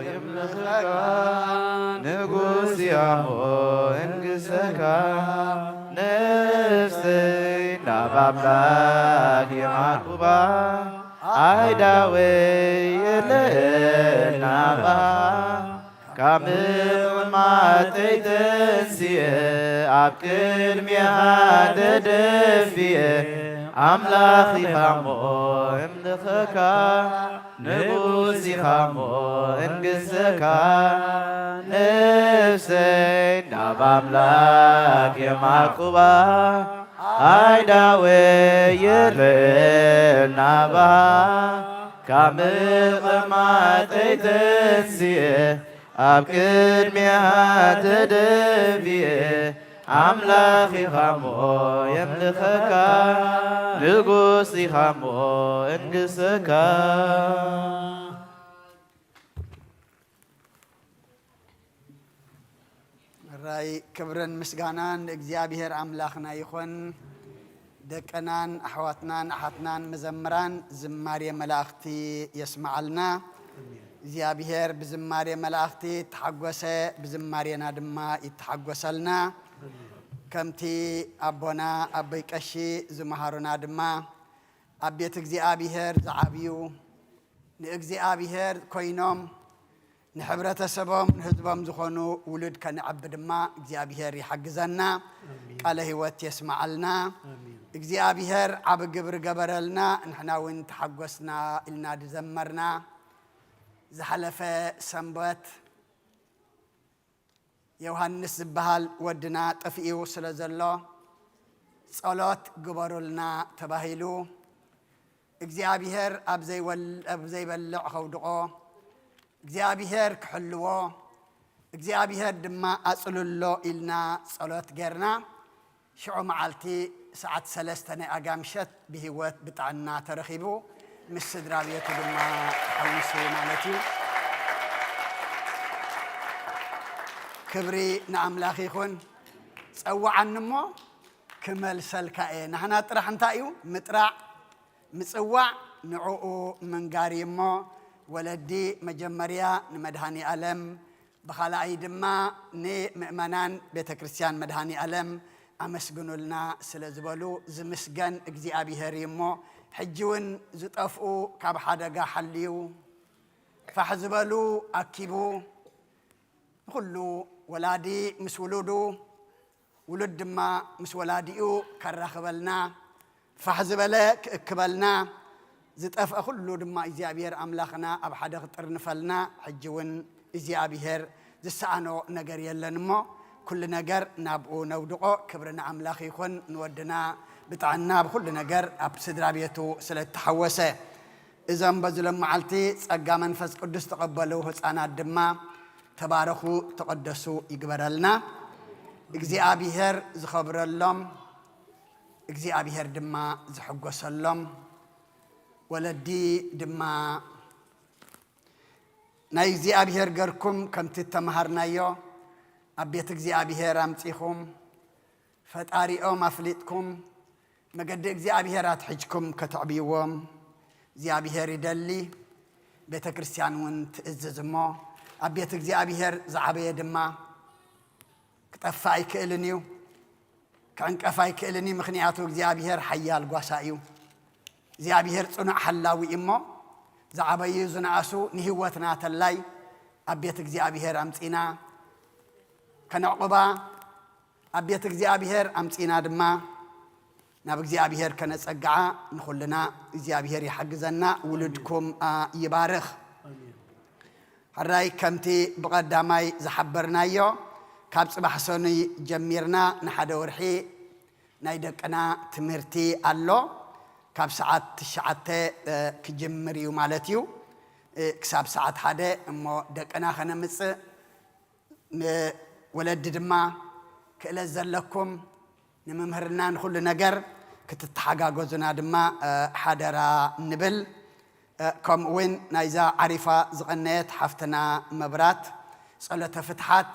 የምልኸካ ንጉስ ኢኻ እሞ እንግሰካ ነፍሰይ ናብ ኣምላኽ የማዕቁባ ኣይዳወይ የለናባ ካብ ምቕማጠይ ተንስየ ኣብ ቅድሚኻ ተደፍየ ኣምላኽ ኢኻ እሞ እምልኸካ ንጉስ ኢኻ እሞ እንግሰካ ነፍሰይ ናብ ኣምላኽ የማዕቁባ ኣይዳወ ይርእ ናባኻ ካብ ምቕማጠይ ተንስኤ ኣብ ቅድሚያ ተደፊኤ ኣምላኽ ኢኻ እሞ የምልኸካ ንጉስ ኢኻ እሞ እንግሰካ። ራይ ክብርን ምስጋናን ንእግዚኣብሔር ኣምላኽና ይኹን። ደቅናን ኣሕዋትናን ኣሓትናን መዘምራን ዝማሬ መላእኽቲ የስምዓልና። እግዚኣብሔር ብዝማሬ መላእኽቲ ተሓጎሰ፣ ብዝማሬና ድማ ይተሓጎሰልና። ከምቲ ኣቦና ኣቦይ ቀሺ ዝመሃሩና ድማ ኣብ ቤት እግዚኣብሔር ዝዓብዩ ንእግዚኣብሔር ኮይኖም ንሕብረተሰቦም ንህዝቦም ዝኾኑ ውሉድ ከነዕቢ ድማ እግዚኣብሔር ይሓግዘና። ቃለ ህይወት የስምዓልና። እግዚኣብሔር ዓቢ ግብሪ ገበረልና። ንሕና እውን ተሓጎስና ኢልና ዝዘመርና ዝሓለፈ ሰንበት ዮሃንስ ዝበሃል ወድና ጠፊኡ ስለ ዘሎ ጸሎት ግበሩልና ተባሂሉ እግዚኣብሔር ኣብ ዘይወል- ኣብ ዘይበልዕ ከውድቖ እግዚኣብሔር ክሕልዎ እግዚኣብሔር ድማ ኣጽልሎ ኢልና ጸሎት ጌርና ሽዑ መዓልቲ ሰዓት ሰለስተ ናይ ኣጋ ምሸት ብህይወት ብጥዕና ተረኺቡ ምስ ስድራ ቤቱ ድማ ተሓዊሱ ማለት እዩ። ክብሪ ንኣምላኽ ይኹን። ጸውዓኒ እሞ ክመልሰልካ እየ። ናህና ጥራሕ እንታይ እዩ ምጥራዕ ምጽዋዕ ንዕኡ ምንጋር እዩ እሞ ወለዲ መጀመርያ ንመድሃኒ ኣለም ብኻልኣይ ድማ ንምእመናን ቤተ ክርስቲያን መድሃኒ ኣለም ኣመስግኑልና ስለ ዝበሉ ዝምስገን እግዚኣብሔር እዩ እሞ ሕጂ እውን ዝጠፍኡ ካብ ሓደጋ ሓልዩ ፋሕ ዝበሉ ኣኪቡ ንኹሉ ወላዲ ምስ ውሉዱ ውሉድ ድማ ምስ ወላዲኡ ከራኽበልና ፋሕ ዝበለ ክእክበልና ዝጠፍአ ኩሉ ድማ እግዚኣብሔር ኣምላኽና ኣብ ሓደ ክጥርንፈልና ሕጂ እውን እግዚኣብሔር ዝሰኣኖ ነገር የለን እሞ ኩሉ ነገር ናብኡ ነውድቆ። ክብሪ ንኣምላኽ ይኹን። ንወድና ብጥዕና ብኩሉ ነገር ኣብ ስድራ ቤቱ ስለ እተሓወሰ እዞም በዚ ሎም መዓልቲ ጸጋ መንፈስ ቅዱስ ተቐበሉ ህፃናት ድማ ተባረኹ ተቐደሱ ይግበረልና። እግዚኣብሔር ዝኸብረሎም እግዚኣብሔር ድማ ዝሕጎሰሎም ወለዲ ድማ ናይ እግዚኣብሔር ገርኩም ከምቲ እተምሃርናዮ ኣብ ቤት እግዚኣብሔር ኣምጺኹም ፈጣሪኦም ኣፍሊጥኩም መገዲ እግዚኣብሔር ኣትሒዝኩም ከተዕብይዎም እግዚኣብሔር ይደሊ። ቤተ ክርስቲያን እውን ትእዝዝ እሞ ኣብ ቤት እግዚኣብሔር ዝዓበየ ድማ ክጠፍእ ኣይክእልን እዩ፣ ክዕንቀፍ ኣይክእልን እዩ። ምኽንያቱ እግዚኣብሔር ሓያል ጓሳ እዩ። እግዚኣብሔር ጽኑዕ ሓላዊ እዩ እሞ ዝዓበዩ ዝነኣሱ ንህይወትና ተላይ ኣብ ቤት እግዚኣብሔር ኣምጺና ከነዕቁባ ኣብ ቤት እግዚኣብሔር ኣምጺና ድማ ናብ እግዚኣብሔር ከነጸግዓ ንኹልና እግዚኣብሔር ይሓግዘና። ውሉድኩም ይባርኽ። ሕራይ ከምቲ ብቐዳማይ ዝሓበርናዮ ካብ ጽባሕ ሰኑይ ጀሚርና ንሓደ ወርሒ ናይ ደቅና ትምህርቲ ኣሎ። ካብ ሰዓት ትሽዓተ ክጅምር እዩ ማለት እዩ ክሳብ ሰዓት ሓደ እሞ ደቅና ከነምጽእ ንወለዲ ድማ ክእለት ዘለኩም ንምምህርና ንኹሉ ነገር ክትተሓጋገዙና ድማ ሓደራ ንብል። ከምኡ እውን ናይዛ ዓሪፋ ዝቐነየት ሓፍትና መብራት ጸሎተ ፍትሓት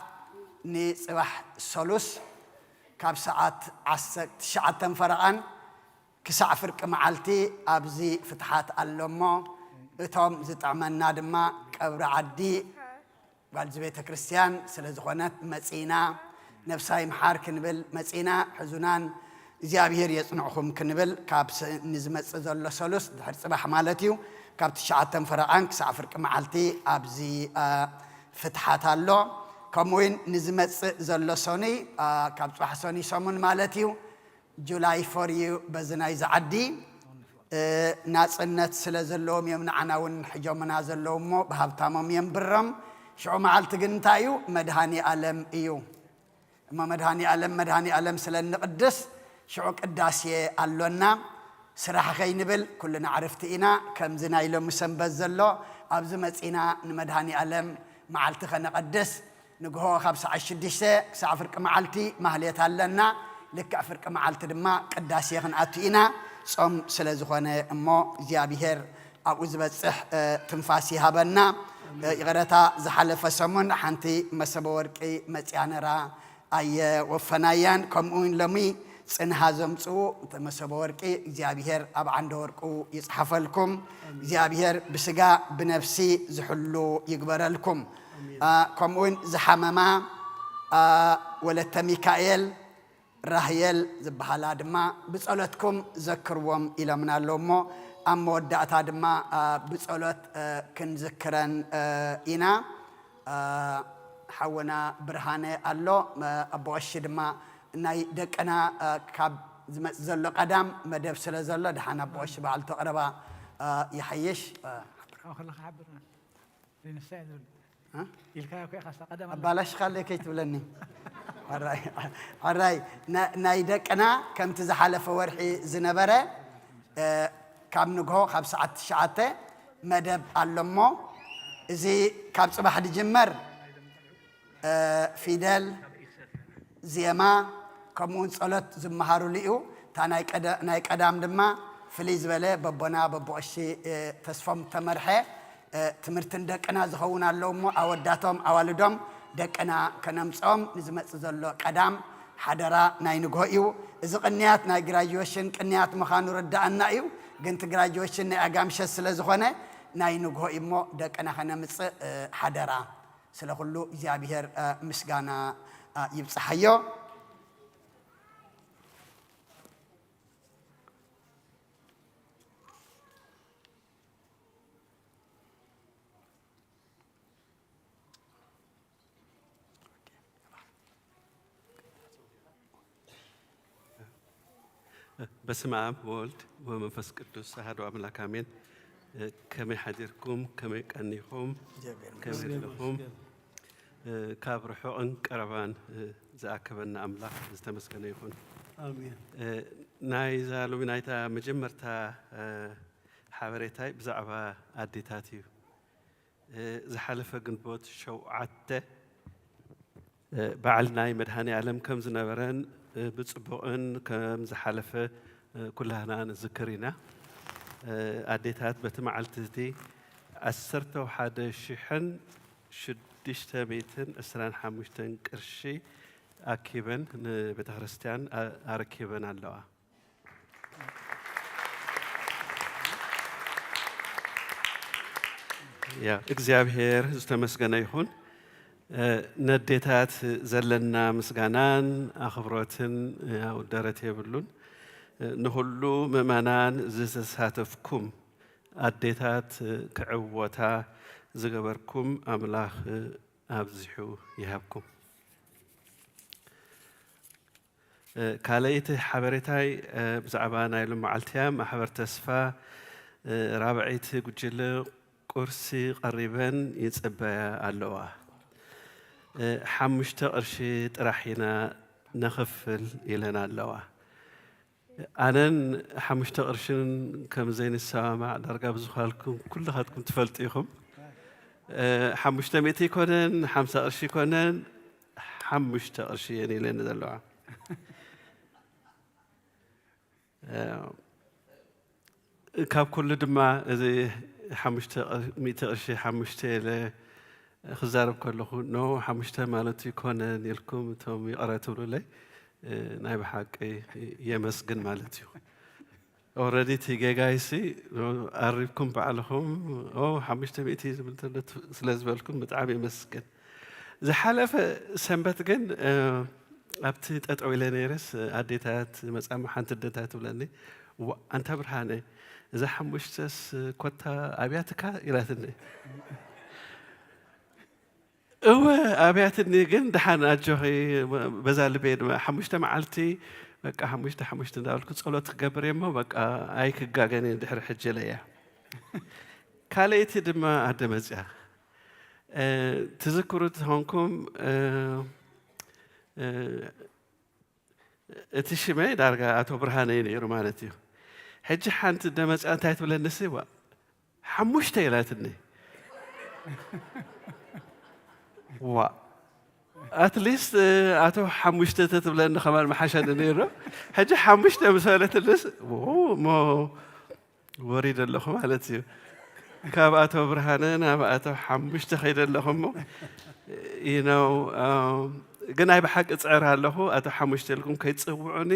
ንጽባሕ ሰሉስ ካብ ሰዓት ዓሰርተ ትሽዓተ ፈረቓን ክሳዕ ፍርቂ መዓልቲ ኣብዚ ፍትሓት ኣሎ እሞ እቶም ዝጥዕመና ድማ ቀብሪ ዓዲ ጓልዚ ቤተ ክርስቲያን ስለ ዝኾነት መጺና ነብሳ ይምሓር ክንብል መጺና። ሕዙናን እግዚኣብሔር የጽንዕኹም ክንብል ካብ ንዝመጽእ ዘሎ ሰሉስ ድሕር ጽባሕ ማለት እዩ ካብ ትሽዓተ ፈረቓን ክሳዕ ፍርቂ መዓልቲ ኣብዚ ፍትሓት ኣሎ። ከምኡ እውን ንዝመጽእ ዘሎ ሰኑይ ካብ ጽባሕ ሰኑይ ሰሙን ማለት እዩ ጁላይ ፎር እዩ በዚ ናይዚ ዓዲ ናፅነት ስለ ዘለዎም እዮም ንዓና እውን ሕጆምና ዘለዉ እሞ ብሃብታሞም እዮም ብሮም። ሽዑ መዓልቲ ግን እንታይ እዩ? መድሃኒ ኣለም እዩ። እሞ መድሃኒ ኣለም መድሃኒ ኣለም ስለ እንቕድስ ሽዑ ቅዳሴ ኣሎና። ስራሕ ከይንብል ኩልና ዕርፍቲ ኢና። ከምዚ ናይ ሎሚ ሰንበት ዘሎ ኣብዚ መጺና ንመድሃኒ ኣለም መዓልቲ ከነቐድስ ንግሆ ካብ ሰዓት ሽዱሽተ ክሳዕ ፍርቂ መዓልቲ ማህሌት ኣለና። ልክዕ ፍርቂ መዓልቲ ድማ ቅዳሴ ክንኣቱ ኢና። ጾም ስለ ዝኾነ እሞ እግዚኣብሔር ኣብኡ ዝበጽሕ ትንፋስ ይሃበና። ይቕረታ፣ ዝሓለፈ ሰሙን ሓንቲ መሰበ ወርቂ መጽያ ነራ ኣየወፈናያን። ከምኡ እውን ሎሚ ጽንሃ ዘምጽኡ መሰበ ወርቂ እግዚኣብሔር ኣብ ዓንደ ወርቁ ይጽሓፈልኩም። እግዚኣብሔር ብስጋ ብነፍሲ ዝሕሉ ይግበረልኩም። ከምኡ እውን ዝሓመማ ወለተ ሚካኤል ራህየል ዝበሃላ ድማ ብጸሎትኩም ዘክርዎም ኢሎምና ኣለዉ እሞ ኣብ መወዳእታ ድማ ብጸሎት ክንዝክረን ኢና። ሓወና ብርሃነ ኣሎ። ኣቦ ቀሺ ድማ ናይ ደቅና ካብ ዝመጽእ ዘሎ ቀዳም መደብ ስለ ዘሎ ድሓን ኣቦ ቀሺ በዓልቶ ቀረባ ይሓይሽ። ኣባላሽኻለይ ከይትብለኒ። ሕራይ ናይ ደቅና ከምቲ ዝሓለፈ ወርሒ ዝነበረ ካብ ንግሆ ካብ ሰዓት ትሽዓተ መደብ ኣሎ እሞ እዚ ካብ ጽባሕ ዝጅመር ፊደል፣ ዜማ ከምኡውን ጸሎት ዝመሃሩሉ እዩ። እታ ናይ ቀዳም ድማ ፍልይ ዝበለ በቦና በቦ ቀሺ ተስፎም ተመርሐ ትምህርትን ደቅና ዝኸውን ኣለዉ እሞ ኣወዳቶም ኣዋልዶም ደቅና ከነምፅኦም ንዝመፅእ ዘሎ ቀዳም ሓደራ ናይ ንግሆ እዩ። እዚ ቅንያት ናይ ግራጁዌሽን ቅንያት ምዃኑ ርዳእና እዩ። ግን እቲ ግራጁዌሽን ናይ ኣጋምሸት ስለ ዝኾነ ናይ ንግሆ እዩ እሞ ደቅና ከነምፅእ ሓደራ። ስለ ኩሉ እግዚኣብሔር ምስጋና ይብፅሓዮ። በስመ አብ ወወልድ ወመንፈስ ቅዱስ አሐዱ አምላክ አሜን። ከመይ ሓዲርኩም? ከመይ ቀኒኹም? ከመይ ኣለኹም? ካብ ርሑቕን ቀረባን ዝኣከበና ኣምላኽ ዝተመስገነ ይኹን። ናይዛ ሎሚ ናይታ መጀመርታ ሓበሬታይ ብዛዕባ ኣዴታት እዩ። ዝሓለፈ ግንቦት ሸውዓተ በዓል ናይ መድሃኔ ኣለም ከም ዝነበረን ብጽቡቕን ከም ዝሓለፈ ኩላህና ንዝክር ኢና። ኣዴታት በቲ መዓልቲ እቲ ዓሰርተ ሓደ ሽሕን ሽዱሽተ ሚእትን ዕስራን ሓሙሽተን ቅርሺ ኣኪበን ንቤተ ክርስቲያን ኣረኪበን ኣለዋ። እግዚኣብሔር ዝተመስገነ ይኹን። ነዴታት ዘለና ምስጋናን ኣኽብሮትን ደረት የብሉን። ንኹሉ ምእመናን ዝተሳተፍኩም ኣዴታት ክዕወታ ዝገበርኩም ኣምላኽ ኣብዚሑ ይሃብኩም። ካልኣይቲ ሓበሬታይ ብዛዕባ ናይ ሎመዓልቲ እያ። ማሕበር ተስፋ ራብዐይቲ ጉጅለ ቁርሲ ቀሪበን ይጽበያ ኣለዋ። ሓሙሽተ ቅርሺ ጥራሕ ኢና ነኽፍል ኢለን ኣለዋ። ኣነን ሓሙሽተ ቅርሽን ከም ዘይንሰማማዕ ዳርጋ ብዝኳልኩም ኩልኻትኩም ትፈልጡ ኢኹም። ሓሙሽተ ሚእቲ ይኮነን ሓምሳ ቅርሺ ይኮነን ሓሙሽተ ቅርሺ እየን ኢለን ዘለዋ። ካብ ኩሉ ድማ እዚ ሓሙሽተ ሚእቲ ቅርሺ ሓሙሽተ ኢለ ክዛረብ ከለኹ ኖ ሓሙሽተ ማለት ይኮነን ኢልኩም እቶም ይቕረ ትብሉለይ ናይ ብሓቂ የመስግን ማለት እዩ። ኦረዲ እቲ ጌጋይሲ ኣሪብኩም ባዕልኹም ሓሙሽተ ሚእቲ ዝብል ስለ ዝበልኩም ብጣዕሚ የመስግን። ዝሓለፈ ሰንበት ግን ኣብቲ ጠጠው ኢለ ነይረስ ኣዴታት መፃሞ ሓንቲ ደታ ትብለኒ ኣንታ ብርሃነ እዛ ሓሙሽተስ ኮታ ኣብያትካ ኢላትኒ። እወ ኣብያትኒ ግን ደሓን ኣጆኺ በዛ ልበየ ድማ ሓሙሽተ መዓልቲ በቃ ሓሙሽተ ሓሙሽተ እንዳበልኩ ፀሎት ክገብር እየ እሞ በቃ ኣይክጋገን እየ ድሕሪ ሕጂ ኢለያ። ካልኣይቲ ድማ ኣደ መፅያ ትዝክሩ ተኾንኩም እቲ ሽመይ ዳርጋ ኣቶ ብርሃነ እዩ ነይሩ ማለት እዩ። ሕጂ ሓንቲ ደመፅያ እንታይ ትብለኒ ሲ? ዋ፣ ሓሙሽተ ኢላትኒ። ዋ፣ ኣትሊስት ኣቶ ሓሙሽተ ተትብለኒ ከማን መሓሸኒ ነይሩ። ሕጂ ሓሙሽተ ምስ በለትልስ፣ ዎ፣ እሞ ወሪደ ኣለኹ ማለት እዩ። ካብ ኣቶ ብርሃነ ናብ ኣቶ ሓሙሽተ ከይደ ኣለኹ እሞ፣ you know፣ um፣ ግን ናይ ብሓቂ ጽዕር ኣለኹ። ኣቶ ሓሙሽተ ኢልኩም ከይትጽውዑኒ፣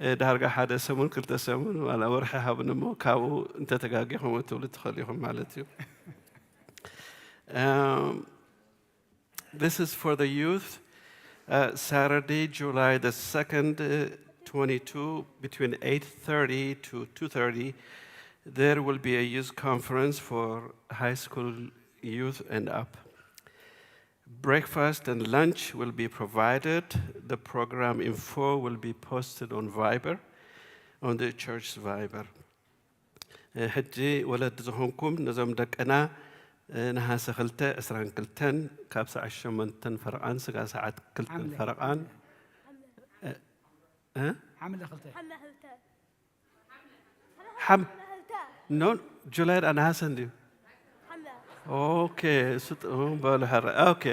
እ፣ ዳርጋ ሓደ ሰሙን፣ ክልተ ሰሙን፣ ዋላ ወርሒ ሃቡኒ እሞ፣ ካብኡ እንተተጋጊኹም ክትብሉ ትኽእሉ ኢኹም ማለት እዩ። Um፣ This is for the youth. Uh, Saturday, July the second, uh, twenty-two, between eight thirty to two thirty, there will be a youth conference for high school youth and up. Breakfast and lunch will be provided. The program info will be posted on Viber, on the church Viber. ሕጂ ወለዲ ዝኾንኩም ነዞም ደቅና፣ ነሃሰ ክልተ ዕስራን ክልተን ካብ ሰዓት ሸሞንተን ፈረቓን ስጋ ሰዓት ክልተን ሓምለ። ፈረቓን፣ እ? ሓምለ ክልተ። ሓምለ ክልተ። ሓም-፣ ሓምለ ክልተ። ኖ፣ ጁላይ ደኣ ነሃሰ እንድዩ። ሓምለ። ኦኬ፣ እሱ ጥ-፣ እ፣ በሉ ሕረ። ኦኬ።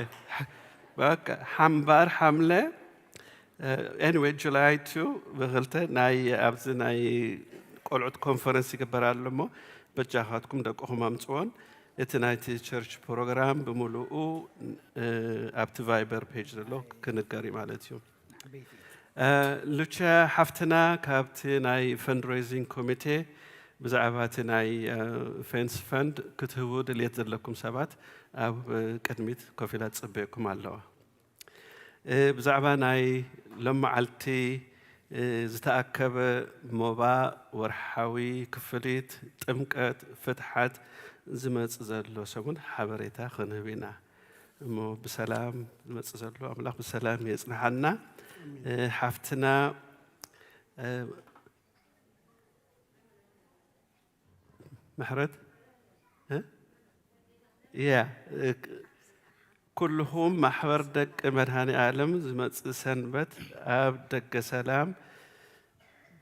በቃ፣ ሓምባር ሓምለ። ኤኒዌይ፣ ጁላይ ቱ ብክልተ ናይ፣ ኣብዚ ናይ ቆልዑት ኮንፈረንስ ይግበር ኣሎ እሞ፣ በጃኻትኩም ደቅኹም ኣምጽዎን። እቲ ናይቲ ቸርች ፕሮግራም ብምሉኡ፣ እ፣ ኣብቲ ቫይበር ፔጅ ዘሎ ክንገር እዩ ማለት እዩ። እ፣ ሉቻ ሓፍትና ካብቲ ናይ ፈንድሬዚንግ ኮሚቴ ብዛዕባ እቲ ናይ፣ እ፣ ፌንስ ፈንድ ክትህቡ ድልየት ዘለኩም ሰባት ኣብ፣ እ፣ ቅድሚት ኮፍ ኢላ ትጽበየኩም ኣለዋ። እ፣ ብዛዕባ ናይ ሎመዓልቲ፣ እ፣ ዝተኣከበ ሞባ፣ ወርሓዊ ክፍሊት፣ ጥምቀት፣ ፍትሓት ዝመጽእ ዘሎ ሰሙን ሓበሬታ ክንህብ ኢና። እሞ ብሰላም ዝመጽእ ዘሎ ኣምላኽ ብሰላም የጽንሓና። ኣሜን። እ፣ ሓፍትና፣ እ፣ ምሕረት፣ እ? ያ፣ እ፣ ክ-፣ ኩልኹም ማሕበር ደቂ መድኃኔ ዓለም ዝመጽእ ሰንበት ኣብ ደገ ሰላም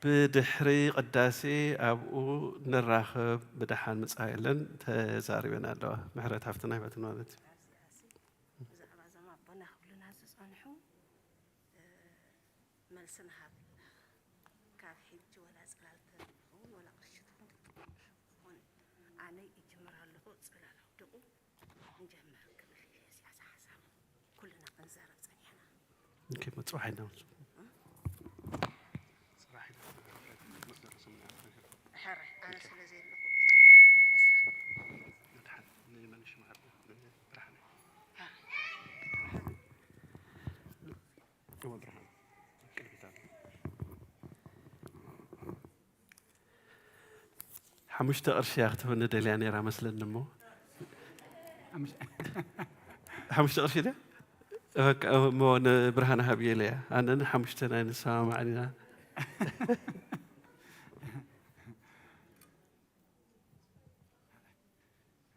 ብድሕሪ ቅዳሴ ኣብኡ ንራኸብ፣ ብደሓን ምጻእ ኢለን ተዛሪበን ኣለዋ። ምሕረት ሃፍትና ይበትን ማለት እዩ። ብዛዕባ እዞም ኣቦና ክብሉና ዝጸንሑ፣ እ፣ መልሲ ንሃብ። ካብ ሕጂ ወላ ጽላል ተትብሉ፣ ወላ ቅርሺ ትኹን ትኹን፣ ኣነ ይጅምር ኣለኹ፣ ጽላል ኣውድቑ፣ ንጀምር ክብል እየ። እዚኣ እዛ ሓሳብ ኩልና ክንዛረብ ጸኒሕና። ኦኬ፣ መጽባሕ ኣይናውጽ። ሕረ፣ ኣነ ስለ ዘየለኹ እዚኣ ትፈልጥ ስራሕ። መድሓን፣ ንመን ሽሙ? ብርሃነ። ሕረ። እወ፣ ብርሃን። ቅድሚት ኣሎ። ሓሙሽተ ቅርሺ እያ ክትህበኒ ደልያ ነይራ መስለኒ እሞ። ሓሙሽ-፣ ሓሙሽተ ቅርሺ ድያ? በቃ፣ እሞ ንብርሃን ሃብየ ኢለያ። ኣነ ንሓሙሽተ ናይ ንሰማማዕ ኢና።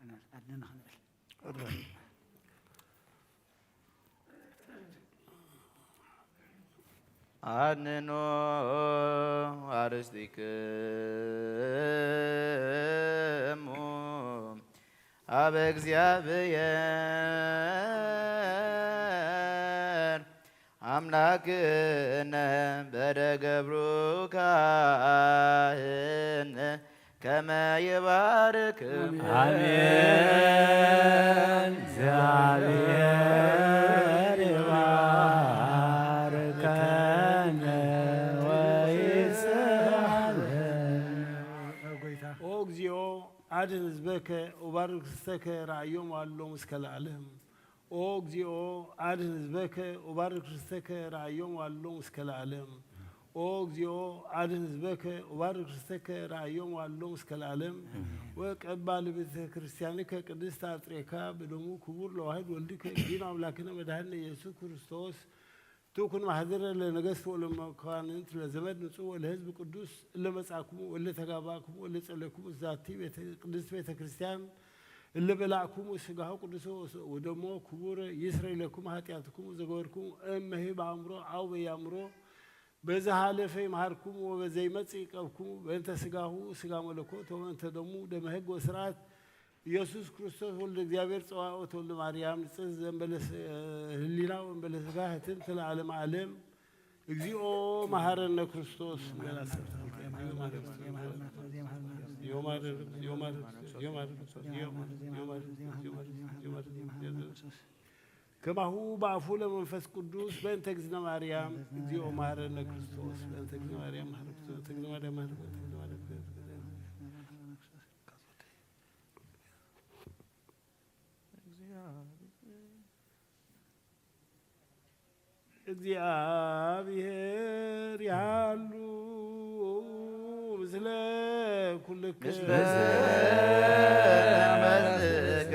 ኣነ፣ ኣነ ንኽንብል። ኣድንኖ ኣርእስቲክሙ ኣብ እግዚኣብሔር ኣምላክነ በደገብሩ ካህን ከመ ይባርክ። ኣሜን። እግዚኣብሔር ይባርከነ ወይስሐበነ። ኦ እግዚኦ፣ አድን ህዝበከ ወባርክ ርስተከ ረአዮም አሎም እስከ ለዓለም። ኦ እግዚኦ፣ አድን ህዝበከ ወባርክ ርስተከ ረአዮም አሎም እስከ ለዓለም። ኦ እግዚኦ፣ አድን ህዝበከ ወባርክ ርስተከ ረአዮም አሎም እስከ ለዓለም። ወቀባ ለቤተ ክርስቲያንከ ቅድስት አጥሬካ በደሙ ክቡር ለዋህድ ወልድከ እግዚእነ አምላክነ መድኃኒነ ኢየሱስ ክርስቶስ ትኩን ማህደረ ለነገስት ወለመኳንንት ለዘመድ ንጹሕ ወለህዝብ ቅዱስ እለ መጻእኩሙ ወለ ተጋባእኩሙ ወለ ጸለይኩሙ ዛቲ ቤተ-፣ ቅድስት ቤተ ክርስቲያን እለ በላዕኩሙ ስጋሁ ቅዱስ ወደሞ ክቡር ይስረይ ለኩም ኃጢአትኩም ዘገበርኩም እመሂ በአእምሮ አው በያእምሮ በዘ ሀለፈ ይምሃርኩም ወበዘ ይመጽእ ይቀብኩም፣ በእንተ ስጋሁ ስጋ መለኮት ወበእንተ ደሙ ደመ ሕግ ወስርዓት፣ ኢየሱስ ክርስቶስ ወልደ እግዚኣብሔር ጸባኦት ወልደ ማርያም ንጽህ ዘንበለ ስ-፣ ህሊና ወንበለ ስጋ ህትም ለዓለመ ዓለም። እግዚኦ መሐረነ ክርስቶስ። ከማሁ በአፉ ለመንፈስ ቅዱስ በእንተ እግዝእትነ ማርያም። እግዚኦ መሐረነ ክርስቶስ በእንተ እግዝእትነ ማርያም። እግዚአብሔር ያሉ ምስለ ኩልክም። ምስለ መንፈስከ።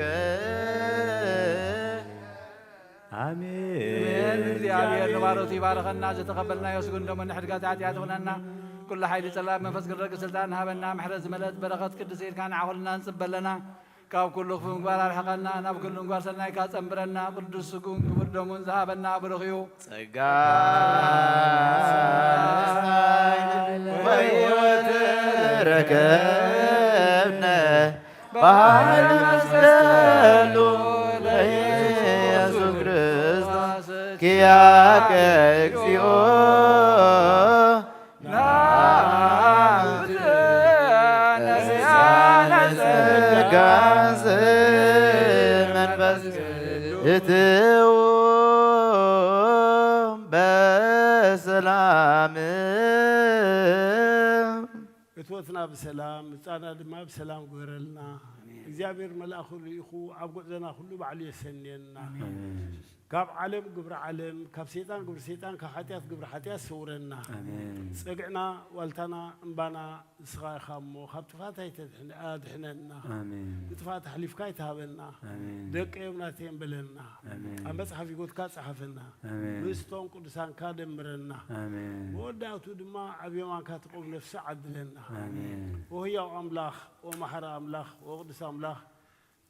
አሜን። እግዚአብሔር ንባሮቱ ይባርከና። ዝተቐበልናዮ ስጉን ደሙን ንሕድጋት ሓጢኣት ይኹነና። ኩሉ ሓይሊ ጸላእ መንፈስ ግረግ ስልጣን ሃበና። ምሕረት ዝመልአት በረኸት ቅድስት ኢድካ ንዓኹልና ንጽበለና። ካብ ኩሉ ክፉእ ምግባር ኣርሕቐና፣ ናብ ኩሉ ምግባር ሰናይካ ጸንብረና። ቅዱስ ስጉን ክቡር ደሙን ዝሃበና ብሩኽ እዩ። ጸጋ ወሕይወት ረከብነ በኃይለ መስቀሉ ለኢየሱስ ክርስቶስ ኪያከ እግዚኦ ናብትነ ጸጋ መንፈስ እትው በሰላም። እትወትና ብሰላም፣ ምጻና ድማ ብሰላም ግበረልና። ኣሜን። እግዚኣብሔር መልኣኹ ልኢኹ ኣብ ጉዕዞና ኩሉ ባዕሉ የሰንየና። ኣሜን። ካብ ዓለም ግብሪ ዓለም፣ ካብ ሰይጣን ግብሪ ሰይጣን፣ ካብ ሓጢኣት ግብሪ ሓጢኣት ሰውረና። ኣሜን። ጸግዕና፣ ዋልታና፣ እምባና ንስኻ ኢኻ እሞ፣ ካብ ጥፍኣት ኣይተድሕነ-፣ ኣድሕነና። ኣሜን። ንጥፍኣት ኣሕሊፍካ ኣይትሃበና። ኣሜን። ደቀዮም ናተዮም በለና። ኣሜን። ኣብ መጽሓፍ ህይወትካ ጸሓፈና። ኣሜን። ምስቶም ቅዱሳንካ ደምረና። ኣሜን። መወዳእቱ ድማ ኣብ የማንካ ትቆም ነፍሲ ዓድለና። ኣሜን። ኦ ህያው ኣምላኽ፣ ኦ መሓሪ ኣምላኽ፣ ኦ ቅዱስ ኣምላኽ፣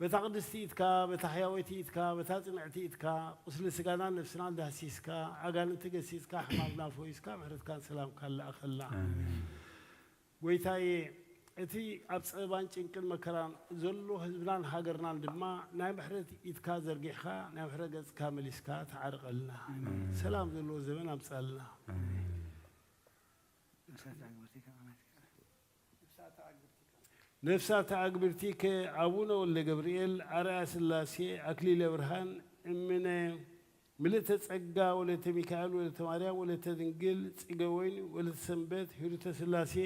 በታ ቅድስቲ ኢድካ፣ በታ ሕያወይቲ ኢድካ፣ በታ ጽንዕቲ ኢድካ፣ ቁስሊ ስጋናን ነፍስናን ዳህሲስካ፣ ኣጋንንቲ ገሲጽካ፣ ሕማምና ፈዊስካ፣ ምሕረትካን ሰላምካን ለኣኸልና። ኣሜን። ጐይታዬ፣ እቲ ኣብ ጸበባን ጭንቅን መከራን ዘሎ ህዝብናን ሃገርናን ድማ ናይ ምሕረት ኢድካ ዘርጊሕካ፣ ናይ ምሕረት ገጽካ መሊስካ ተዓርቐልና። ኣሜን። ሰላም ዘለዎ ዘመን ኣምጽኣልና። ኣሜን። ነፍሳተ ኣግብርቲከ አቡነ ወልደ ገብርኤል፣ አርአያ ሥላሴ፣ አክሊለ ብርሃን፣ እምነ ምልእተ ጸጋ፣ ወለተ ሚካኤል፣ ወለተ ማርያም፣ ወለተ ድንግል፣ ጽገ ወይን፣ ወለተ ሰንበት፣ ሂሩተ ሥላሴ፣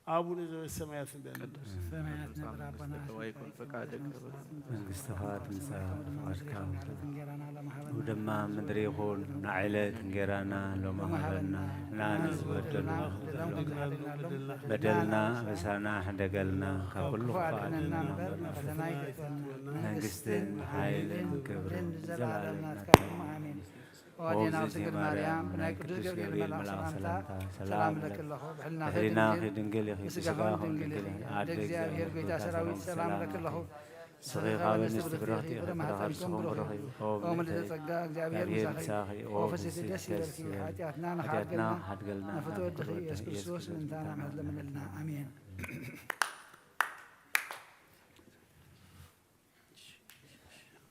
አቡነ ዘበሰማያት ንበል። ቅዱስ ሰማያት ነበር አባና ወይኩን ፈቃድከ በከመ መንግሥትኻ ትምጻእ፣ ፍቃድካ ትኩን። እንጀራና ለመሃበና ወደማ ምድሪ ይኹን፣ ንዕለት እንጌራና ሎሚ ሃበና። ንዓና ዝበደሉ በደልና፣ በደልና ኣበሳና ሕደገልና፣ ካብ ኩሉ ክፉእ ኣድሕነና እምበር፣ ናብ ፈተና ኣይተእትወና። መንግስትን ሓይልን ክብርን ዘለዓለም ናትካ እዩ። ኣሜን። ኦ ኣዴና ኦ ቅድስት ድንግል ማርያም፣ ብናይ ቅዱስ ገብርኤል መልኣኽ ሰላምታ ሰላም እለኪ ኣለኹ። ብሕልናኺ ድንግል፣ ድንግል ኢኺ፣ ብስጋኺ ድንግል ኢኺ። ኣደ እግዚኣብሔር፣ ጐይታ ሰራዊት፣ ሰላም እለኪ ኣለኹ። ንስኺ ካብ ኣንስቲ ብርኽቲ ኢኺ፣ ፍረ ማህፀንኪ እውን ብሩኽ እዩ። ኦ ምልዕተ ጸጋ፣ እግዚኣብሔር ምሳኺ። ኦ ፍስሕቲ ደስ ይበልኪ፣ ሓጢኣትና ንኽሓድገልና፣ ንፍትወ ወድኺ ኢየሱስ ክርስቶስ ምእንታና ምሕረት ለምነልና። ኣሜን።